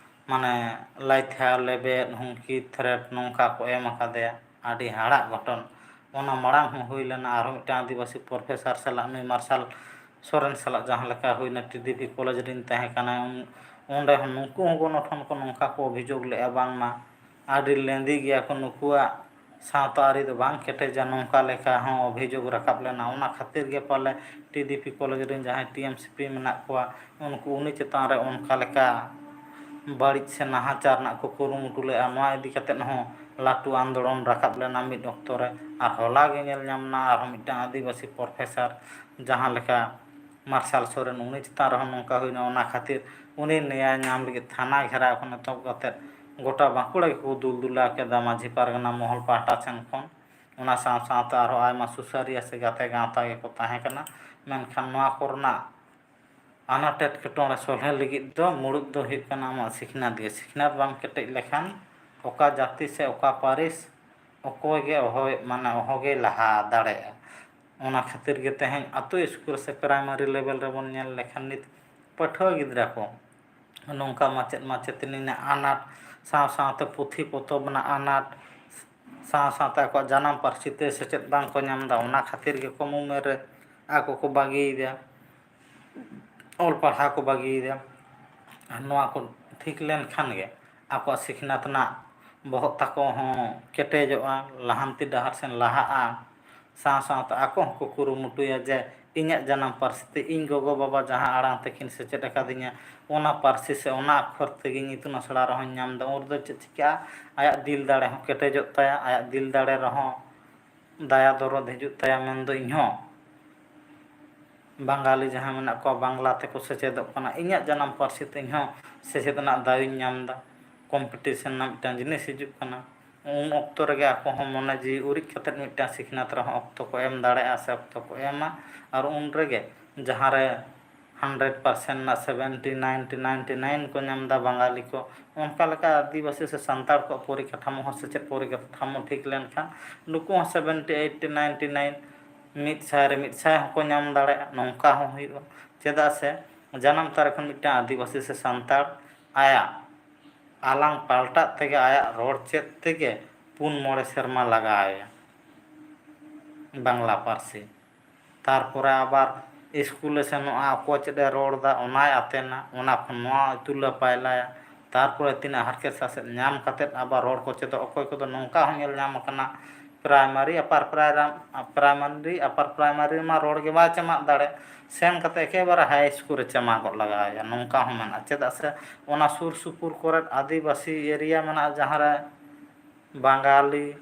ᱢᱟᱱᱮ ᱞᱟᱭᱛᱷᱟ, ᱞᱮᱵᱮᱫ, ᱦᱩᱢᱠᱤ, threat ᱱᱚᱝᱠᱟ ᱠᱚ ᱮᱢ ᱟᱠᱟᱫᱮᱭᱟ᱾ ᱟᱹᱰᱤ ᱦᱟᱲᱟᱜ ᱜᱷᱚᱴᱚᱱ᱾ ᱚᱱᱟ ᱢᱟᱲᱟᱝ ᱦᱚᱸ ᱦᱩᱭ ᱞᱮᱱᱟ, ᱟᱨᱦᱚᱸ ᱢᱤᱫᱴᱟᱝ ᱟᱹᱫᱤᱵᱟᱹᱥᱤ professor ᱥᱟᱞᱟᱜ ᱱᱩᱭ ᱢᱟᱨᱥᱟᱞ ᱥᱚᱨᱮᱱ ᱥᱟᱞᱟᱜ ᱡᱟᱦᱟᱸ ᱞᱮᱠᱟ ᱦᱩᱭᱱᱟ, ᱴᱤ ᱰᱤ ᱯᱤ ᱠᱚᱞᱮᱡᱽ ᱨᱤᱧ ᱛᱟᱦᱮᱸ ᱠᱟᱱᱟ, ᱩᱱ-, ᱚᱸᱰᱮ ᱦᱚᱸ ᱱᱩᱠᱩ ᱦᱚᱸ ᱜᱚᱱᱚᱴᱷᱚᱱ ᱠᱚ ᱱᱚᱝᱠᱟ ᱠᱚ ᱚᱵᱷᱤᱡᱳᱜᱽ ᱞᱮᱫᱼᱟ, ᱵᱟᱝᱢᱟ ᱟᱹᱰᱤ ᱞᱮᱸᱫᱤ ᱜᱮᱭᱟ ᱠᱚ ᱱᱩᱠᱩᱣᱟᱜ ᱥᱟᱶᱛᱟ ᱟᱹᱨᱤ ᱫᱚ ᱵᱟᱝ ᱠᱮᱴᱮᱡᱟ, ᱱᱚᱝᱠᱟ ᱞᱮᱠᱟ ᱦᱚᱸ ᱚᱵᱷᱤᱡᱳᱜᱽ ᱨᱟᱠᱟᱵ ᱞᱮᱱᱟ᱾ ᱚᱱᱟ ᱠᱷᱟᱹᱛᱤᱨ ᱜᱮ ᱯᱟᱞᱮ ᱴᱤ ᱰᱤ ᱯᱤ ᱠᱚᱞᱮᱡᱽ ᱨᱮᱱ ᱡᱟᱦᱟᱸᱭ ᱴᱤ ᱮᱢ ᱥᱤ ᱯᱤ ᱢᱮᱱᱟᱜ ᱠᱚᱣᱟ, ᱩᱱᱠᱩ ᱩᱱᱤ ᱪᱮᱛᱟᱱ ᱨᱮ ᱚᱱᱠᱟ ᱞᱮᱠᱟ ᱵᱟᱹᱲᱤᱡ ᱥᱮ ᱱᱟᱦᱟᱪᱟᱨ ᱨᱮᱱᱟᱜ ᱠᱚ ᱠᱩᱨᱩᱢᱩᱴᱩ ᱞᱮᱫᱼᱟ᱾ ᱱᱚᱣᱟ ᱤᱫᱤ ᱠᱟᱛᱮᱫ ᱦᱚᱸ ᱞᱟᱹᱴᱩ ᱟᱱᱫᱳᱲᱚᱱ ᱨᱟᱠᱟᱵ ᱞᱮᱱᱟ ᱢᱤᱫ ᱚᱠᱛᱚ ᱨᱮ᱾ ᱟᱨ ᱦᱚᱞᱟ ᱜᱮ ᱧᱮᱞ ᱧᱟᱢ ᱮᱱᱟ ᱟᱨᱦᱚᱸ ᱢᱤᱫᱴᱟᱝ ᱟᱹᱫᱤᱵᱟᱹᱥᱤ professor ᱡᱟᱦᱟᱸ ᱞᱮᱠᱟ ᱢᱟᱨᱥᱟᱞ ᱥᱚᱨᱮᱱ, ᱩᱱᱤ ᱪᱮᱛᱟᱱ ᱨᱮᱦᱚᱸ ᱱᱚᱝᱠᱟ ᱦᱩᱭᱱᱟ᱾ ᱚᱱᱟ ᱠᱷᱟᱹᱛᱤᱨ ᱩᱱᱤ ᱱᱮᱭᱟᱭ ᱧᱟᱢ ᱞᱟᱹᱜᱤᱫ ᱛᱷᱟᱱᱟ ᱜᱷᱮᱨᱟᱣ ᱠᱷᱚᱱ ᱮᱛᱚᱦᱚᱵ ᱠᱟᱛᱮᱫ ᱜᱚᱴᱟ ᱵᱟᱸᱠᱩᱲᱟ ᱜᱮᱠᱚ ᱫᱩᱞ ᱫᱩᱞᱟ ᱠᱮᱫᱟ ᱢᱟᱹᱡᱷᱤ ᱯᱟᱨᱜᱟᱱᱟ ᱢᱚᱦᱚᱞ ᱯᱟᱦᱴᱟ ᱥᱮᱱ ᱠᱷᱚᱱ᱾ ᱚᱱᱟ ᱥᱟᱶ ᱥᱟᱶᱛᱮ ᱟᱨᱦᱚᱸ ᱟᱭᱢᱟ ᱥᱩᱥᱟᱹᱨᱤᱭᱟᱹ ᱥᱮ ᱜᱟᱛᱮ ᱜᱟᱶᱛᱟ ᱜᱮᱠᱚ ᱛᱟᱦᱮᱸ ᱠᱟᱱᱟ᱾ ᱢᱮᱱᱠᱷᱟᱱ ᱱᱚᱣᱟ ᱠᱚᱨᱮᱱᱟᱜ ᱟᱱᱟᱴ ᱮᱴᱠᱮᱴᱚᱬᱮ ᱥᱚᱞᱦᱮ ᱞᱟᱹᱜᱤᱫ ᱫᱚ ᱢᱩᱲᱩᱫ ᱫᱚ ᱦᱩᱭᱩᱜ ᱠᱟᱱᱟ ᱟᱢᱟᱜ ᱥᱤᱠᱷᱱᱟᱹᱛ ᱜᱮ᱾ ᱥᱤᱠᱷᱱᱟᱹᱛ ᱵᱟᱝ ᱠᱮᱴᱮᱡ ᱞᱮᱠᱷᱟᱱ ᱚᱠᱟ ᱡᱟᱹᱛᱤ ᱥᱮ ᱚᱠᱟ ᱯᱟᱹᱨᱤᱥ ᱚᱠᱚᱭ ᱜᱮ ᱚᱦᱚᱭ, ᱢᱟᱱᱮ ᱚᱦᱚᱜᱮ ᱞᱟᱦᱟ ᱫᱟᱲᱮᱭᱟᱜᱼᱟ᱾ ᱚᱱᱟ ᱠᱷᱟᱹᱛᱤᱨ ᱜᱮ ᱛᱮᱦᱮᱧ ᱟᱛᱳ ᱥᱠᱩᱞ ᱥᱮ primary level ᱨᱮᱵᱚᱱ ᱧᱮᱞ ᱞᱮᱠᱷᱟᱱ ᱱᱤᱛ ᱯᱟᱹᱴᱷᱩᱣᱟᱹ ᱜᱤᱫᱽᱨᱟᱹ ᱠᱚ ᱱᱚᱝᱠᱟ ᱢᱟᱪᱮᱫ ᱢᱟᱪᱮᱛᱟᱹᱱᱤ ᱨᱮᱱᱟᱜ ᱟᱱᱟᱴ, ᱥᱟᱶ ᱥᱟᱶᱛᱮ ᱯᱩᱛᱷᱤ ᱯᱚᱛᱚᱵ ᱨᱮᱱᱟᱜ ᱟᱱᱟᱴ, ᱥᱟᱶ ᱥᱟᱶᱛᱮ ᱟᱠᱚᱣᱟᱜ ᱡᱟᱱᱟᱢ ᱯᱟᱹᱨᱥᱤ ᱛᱮ ᱥᱮᱪᱮᱫ ᱵᱟᱝ ᱠᱚ ᱧᱟᱢ ᱮᱫᱟ, ᱚᱱᱟ ᱠᱷᱟᱹᱛᱤᱨ ᱜᱮ ᱠᱚᱢ ᱩᱢᱮᱨ ᱨᱮ ᱟᱠᱚ ᱠᱚ ᱵᱟᱹᱜᱤᱭᱮᱫᱟ, ᱚᱞ ᱯᱟᱲᱦᱟᱣ ᱠᱚ ᱵᱟᱹᱜᱤᱭᱮᱫᱟ᱾ ᱟᱨ ᱱᱚᱣᱟ ᱠᱚ ᱴᱷᱤᱠ ᱞᱮᱱᱠᱷᱟᱱ ᱜᱮ ᱟᱠᱚᱣᱟᱜ ᱥᱤᱠᱷᱱᱟᱹᱛ ᱨᱮᱱᱟᱜ ᱵᱚᱦᱚᱜ ᱛᱟᱠᱚ ᱦᱚᱸ ᱠᱮᱴᱮᱡᱚᱜᱼᱟ, ᱞᱟᱦᱟᱱᱛᱤ ᱰᱟᱦᱟᱨ ᱥᱮᱱ ᱞᱟᱦᱟᱜᱼᱟ᱾ ᱥᱟᱶ ᱥᱟᱶᱛᱮ ᱟᱠᱚ ᱦᱚᱸᱠᱚ ᱠᱩᱨᱩᱢᱩᱴᱩᱭᱟ ᱡᱮ ᱤᱧᱟᱹᱜ ᱡᱟᱱᱟᱢ ᱯᱟᱹᱨᱥᱤ ᱛᱮ ᱤᱧ ᱜᱚᱜᱚ-ᱵᱟᱵᱟ ᱡᱟᱦᱟᱸ ᱟᱲᱟᱝ ᱛᱮᱠᱤᱱ ᱥᱮᱪᱮᱫ ᱟᱠᱟᱫᱤᱧᱟ, ᱚᱱᱟ ᱯᱟᱹᱨᱥᱤ ᱥᱮ ᱚᱱᱟ ᱟᱠᱷᱚᱨ ᱛᱮᱜᱮᱧ ᱤᱛᱩᱱ ᱟᱥᱲᱟ ᱨᱮᱦᱚᱸᱧ ᱧᱟᱢ ᱮᱫᱟ᱾ ᱩᱱ ᱨᱮᱫᱚ ᱪᱮᱫ ᱪᱤᱠᱟᱹᱜᱼᱟ? ᱟᱭᱟᱜ ᱫᱤᱞ ᱫᱟᱲᱮ ᱦᱚᱸ ᱠᱮᱴᱮᱡᱚᱜ ᱛᱟᱭᱟ, ᱟᱭᱟᱜ ᱫᱤᱞ ᱫᱟᱲᱮ ᱨᱮᱦᱚᱸ ᱫᱟᱭᱟ ᱫᱚᱨᱚᱫ ᱦᱤᱡᱩᱜ ᱛᱟᱭᱟ, ᱢᱮᱱᱫᱚ ᱤᱧᱦᱚᱸ ᱵᱟᱝᱜᱟᱞᱤ ᱡᱟᱦᱟᱸ ᱢᱮᱱᱟᱜ ᱠᱚᱣᱟ, ᱵᱟᱝᱞᱟ ᱛᱮᱠᱚ ᱥᱮᱪᱮᱫᱚᱜ ᱠᱟᱱᱟ, ᱤᱧᱟᱹᱜ ᱡᱟᱱᱟᱢ ᱯᱟᱹᱨᱥᱤ ᱛᱮ ᱤᱧᱦᱚᱸ ᱥᱮᱪᱮᱫ ᱨᱮᱱᱟᱜ ᱫᱟᱣᱤᱧ ᱧᱟᱢ ᱮᱫᱟ, ᱠᱚᱢᱯᱤᱴᱤᱥᱮᱱ ᱨᱮᱱᱟᱜ ᱢᱤᱫᱴᱟᱝ ᱡᱤᱱᱤᱥ ᱦᱤᱡᱩᱜ ᱠᱟᱱᱟ᱾ ᱩᱱ ᱚᱠᱛᱚ ᱨᱮᱜᱮ ᱟᱠᱚ ᱦᱚᱸ ᱢᱚᱱᱮ ᱡᱤᱣᱤ ᱩᱨᱤᱡ ᱠᱟᱛᱮᱫ ᱢᱤᱫᱴᱟᱝ ᱥᱤᱠᱷᱱᱟᱹᱛ ᱨᱮᱦᱚᱸ ᱚᱠᱛᱚ ᱠᱚ ᱮᱢ ᱫᱟᱲᱮᱭᱟᱜᱼᱟ ᱥᱮ ᱚᱠᱛᱚ ᱠᱚ ᱮᱢᱟ᱾ ᱟᱨ ᱩᱱ ᱨᱮᱜᱮ ᱡᱟᱦᱟᱸ ᱨᱮ ᱦᱟᱱᱰᱨᱮᱰ ᱯᱟᱨᱥᱮᱱᱴ ᱨᱮᱱᱟᱜ ᱥᱮᱵᱷᱮᱱᱴᱤ, ᱱᱟᱭᱤᱱᱴᱤ, ᱱᱟᱭᱤᱱᱴᱤ ᱱᱟᱭᱤᱱ ᱠᱚ ᱧᱟᱢ ᱮᱫᱟ ᱵᱟᱝᱜᱟᱞᱤ ᱠᱚ, ᱚᱱᱠᱟ ᱞᱮᱠᱟ ᱟᱹᱫᱤᱵᱟᱹᱥᱤ ᱥᱮ ᱥᱟᱱᱛᱟᱲ ᱠᱚᱣᱟᱜ ᱯᱚᱨᱤᱠᱟᱴᱷᱟᱢᱳ ᱦᱚᱸ, ᱥᱮᱪᱮᱫ ᱯᱚᱨᱤᱠᱟᱴᱷᱟᱢᱳ ᱴᱷᱤᱠ ᱞᱮᱱᱠᱷᱟᱱ ᱱᱩᱠᱩ ᱦᱚᱸ ᱥᱮᱵᱷᱮᱱᱴᱤ, ᱮᱭᱤᱴᱴᱤ, ᱱᱟᱭᱤᱱᱴᱤ ᱱᱟᱭᱤᱱ, ᱢᱤᱫ ᱥᱟᱭ ᱨᱮ ᱢᱤᱫ ᱥᱟᱭ ᱦᱚᱸᱠᱚ ᱧᱟᱢ ᱫᱟᱲᱮᱭᱟᱜᱼᱟ᱾ ᱱᱚᱝᱠᱟ ᱦᱚᱸ ᱦᱩᱭᱩᱜᱼᱟ᱾ ᱪᱮᱫᱟᱜ ᱥᱮ ᱡᱟᱱᱟᱢ ᱛᱚᱨᱟ ᱠᱷᱚᱱ ᱢᱤᱫᱴᱟᱝ ᱟᱹᱫᱤᱵᱟᱹᱥᱤ ᱥᱮ ᱥᱟᱱᱛᱟᱲ ᱟᱭᱟᱜ ᱟᱞᱟᱝ ᱯᱟᱞᱴᱟᱜ ᱛᱮᱜᱮ, ᱟᱭᱟᱜ ᱨᱚᱲ ᱪᱮᱫ ᱛᱮᱜᱮ ᱯᱩᱱ ᱢᱚᱬᱮ ᱥᱮᱨᱢᱟ ᱞᱟᱜᱟᱣ ᱟᱭᱟ ᱵᱟᱝᱞᱟ ᱯᱟᱹᱨᱥᱤ᱾ ᱛᱟᱨᱯᱚᱨᱮ ᱟᱵᱟᱨ ᱤᱥᱠᱩᱞᱮ ᱥᱮᱱᱚᱜᱼᱟ, ᱚᱠᱚᱭ ᱪᱮᱫ ᱮ ᱨᱚᱲ ᱮᱫᱟ ᱚᱱᱟᱭ ᱟᱛᱮᱱᱟ, ᱚᱱᱟ ᱠᱷᱚᱱ ᱱᱚᱣᱟ ᱩᱛᱩᱞᱮ ᱯᱟᱭᱞᱟᱭᱟ᱾ ᱛᱟᱨᱯᱚᱨᱮ ᱛᱤᱱᱟᱹᱜ ᱦᱟᱨᱠᱮᱛ ᱥᱟᱥᱮᱛ ᱧᱟᱢ ᱠᱟᱛᱮᱫ ᱟᱵᱟᱨ ᱨᱚᱲ ᱠᱚ ᱪᱮᱫᱚᱜ᱾ ᱚᱠᱚᱭ ᱠᱚᱫᱚ ᱱᱚᱝᱠᱟ ᱦᱚᱸ ᱧᱮᱞ ᱧᱟᱢ ᱟᱠᱟᱱᱟ, ᱯᱨᱟᱭᱢᱟᱨᱤ, ᱟᱯᱟᱨ ᱯᱨᱟᱭᱢᱟᱨᱤ, ᱟᱯᱟᱨ ᱯᱨᱟᱭᱢᱟᱨᱤ ᱨᱮᱢᱟ ᱨᱚᱲ ᱜᱮ ᱵᱟᱭ ᱪᱟᱢᱟᱜ ᱫᱟᱲᱮ, ᱥᱮᱱ ᱠᱟᱛᱮᱫ ᱮᱠᱮᱵᱟᱨᱮ ᱦᱟᱭ ᱤᱥᱠᱩᱞ ᱨᱮ ᱪᱟᱢᱟᱜᱚᱜ ᱞᱟᱜᱟᱣ ᱮᱭᱟ, ᱱᱚᱝᱠᱟ ᱦᱚᱸ ᱢᱮᱱᱟᱜᱼᱟ᱾ ᱪᱮᱫᱟᱜ ᱥᱮ ᱚᱱᱟ ᱥᱩᱨ ᱥᱩᱯᱩᱨ ᱠᱚᱨᱮᱫ ᱟᱹᱫᱤᱵᱟᱹᱥᱤ ᱮᱨᱤᱭᱟ ᱢᱮᱱᱟᱜᱼᱟ, ᱡᱟᱦᱟᱸ ᱨᱮ ᱵᱟᱝᱜᱟᱞᱤ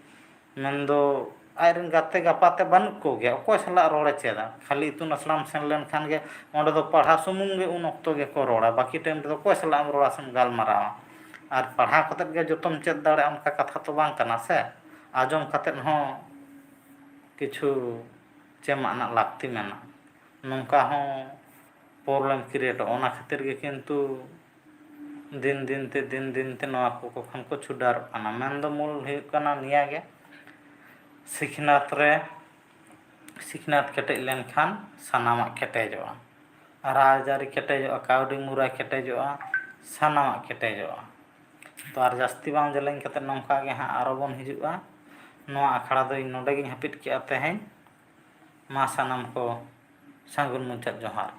ᱢᱮᱱᱫᱚ ᱟᱡᱨᱮᱱ ᱜᱟᱛᱮ ᱜᱟᱯᱟᱛᱮ ᱵᱟᱹᱱᱩᱜ ᱠᱚᱜᱮᱭᱟ, ᱚᱠᱚᱭ ᱥᱟᱞᱟᱜ ᱨᱚᱲᱮ ᱪᱮᱫᱟ? ᱠᱷᱟᱹᱞᱤ ᱤᱛᱩᱱ ᱟᱥᱲᱟᱢ ᱥᱮᱱ ᱞᱮᱱᱠᱷᱟᱱ ᱜᱮ ᱚᱸᱰᱮ ᱫᱚ ᱯᱟᱲᱦᱟᱣ ᱥᱩᱢᱩᱝ ᱜᱮ ᱩᱱ ᱚᱠᱛᱚ ᱜᱮᱠᱚ ᱨᱚᱲᱟ, ᱵᱟᱹᱠᱤ ᱴᱟᱭᱤᱢ ᱨᱮᱫᱚ ᱚᱠᱚᱭ ᱥᱟᱞᱟᱜ ᱮᱢ ᱨᱚᱲᱟ ᱥᱮᱢ ᱜᱟᱞᱢᱟᱨᱟᱣᱟ? ᱟᱨ ᱯᱟᱲᱦᱟᱣ ᱠᱟᱛᱮᱫ ᱜᱮ ᱡᱚᱛᱚᱢ ᱪᱮᱫ ᱫᱟᱲᱮᱭᱟᱜᱼᱟ ᱚᱱᱠᱟ ᱠᱟᱛᱷᱟ ᱛᱚ ᱵᱟᱝ ᱠᱟᱱᱟ ᱥᱮ᱾ ᱟᱸᱡᱚᱢ ᱠᱟᱛᱮᱫ ᱦᱚᱸ ᱠᱤᱪᱷᱩ ᱪᱮᱢᱟᱜ ᱨᱮᱱᱟᱜ ᱞᱟᱹᱠᱛᱤ ᱢᱮᱱᱟᱜᱼᱟ᱾ ᱱᱚᱝᱠᱟ ᱦᱚᱸ ᱯᱨᱚᱵᱞᱮᱢ ᱠᱨᱤᱭᱮᱴᱚᱜᱼᱟ᱾ ᱚᱱᱟ ᱠᱷᱟᱹᱛᱤᱨ ᱜᱮ ᱠᱤᱱᱛᱩ ᱫᱤᱱ ᱫᱤᱱ ᱛᱮ, ᱫᱤᱱ ᱫᱤᱱ ᱛᱮ ᱱᱚᱣᱟ ᱠᱚ ᱠᱷᱚᱱ ᱠᱚ ᱪᱷᱩᱰᱟᱨᱚᱜ ᱠᱟᱱᱟ᱾ ᱢᱮᱱᱫᱚ ᱢᱩᱞ ᱦᱩᱭᱩᱜ ᱠᱟᱱᱟ ᱱᱤᱭᱟᱹ ᱜᱮ, ᱥᱤᱠᱷᱱᱟᱹᱛ ᱨᱮ, ᱥᱤᱠᱷᱱᱟᱹᱛ ᱠᱮᱴᱮᱡ ᱞᱮᱱᱠᱷᱟᱱ ᱥᱟᱱᱟᱢᱟᱜ ᱠᱮᱴᱮᱡᱚᱜᱼᱟ᱾ ᱨᱟᱡᱽᱟᱹᱨᱤ ᱠᱮᱴᱮᱡᱚᱜᱼᱟ, ᱠᱟᱹᱣᱰᱤ ᱢᱩᱨᱟᱹᱭ ᱠᱮᱴᱮᱡᱚᱜᱼᱟ, ᱥᱟᱱᱟᱢᱟᱜ ᱠᱮᱴᱮᱡᱚᱜᱼᱟ᱾ ᱛᱚ ᱟᱨ ᱡᱟᱹᱥᱛᱤ ᱵᱟᱝ ᱡᱮᱞᱮᱧ ᱠᱟᱛᱮ ᱱᱚᱝᱠᱟ ᱜᱮ ᱦᱟᱸᱜ ᱟᱨᱚ ᱵᱚᱱ ᱦᱤᱡᱩᱜᱼᱟ᱾ ᱱᱚᱣᱟ ᱟᱠᱷᱲᱟ ᱫᱚ ᱤᱧ ᱱᱚᱰᱮ ᱜᱤᱧ ᱦᱟᱹᱯᱤᱫ ᱠᱮᱜᱼᱟ ᱛᱮᱦᱮᱧ᱾ ᱢᱟ ᱥᱟᱱᱟᱢ ᱠᱚ ᱥᱟᱹᱜᱩᱱ ᱢᱩᱪᱟᱹᱫ ᱡᱚᱦᱟᱨ᱾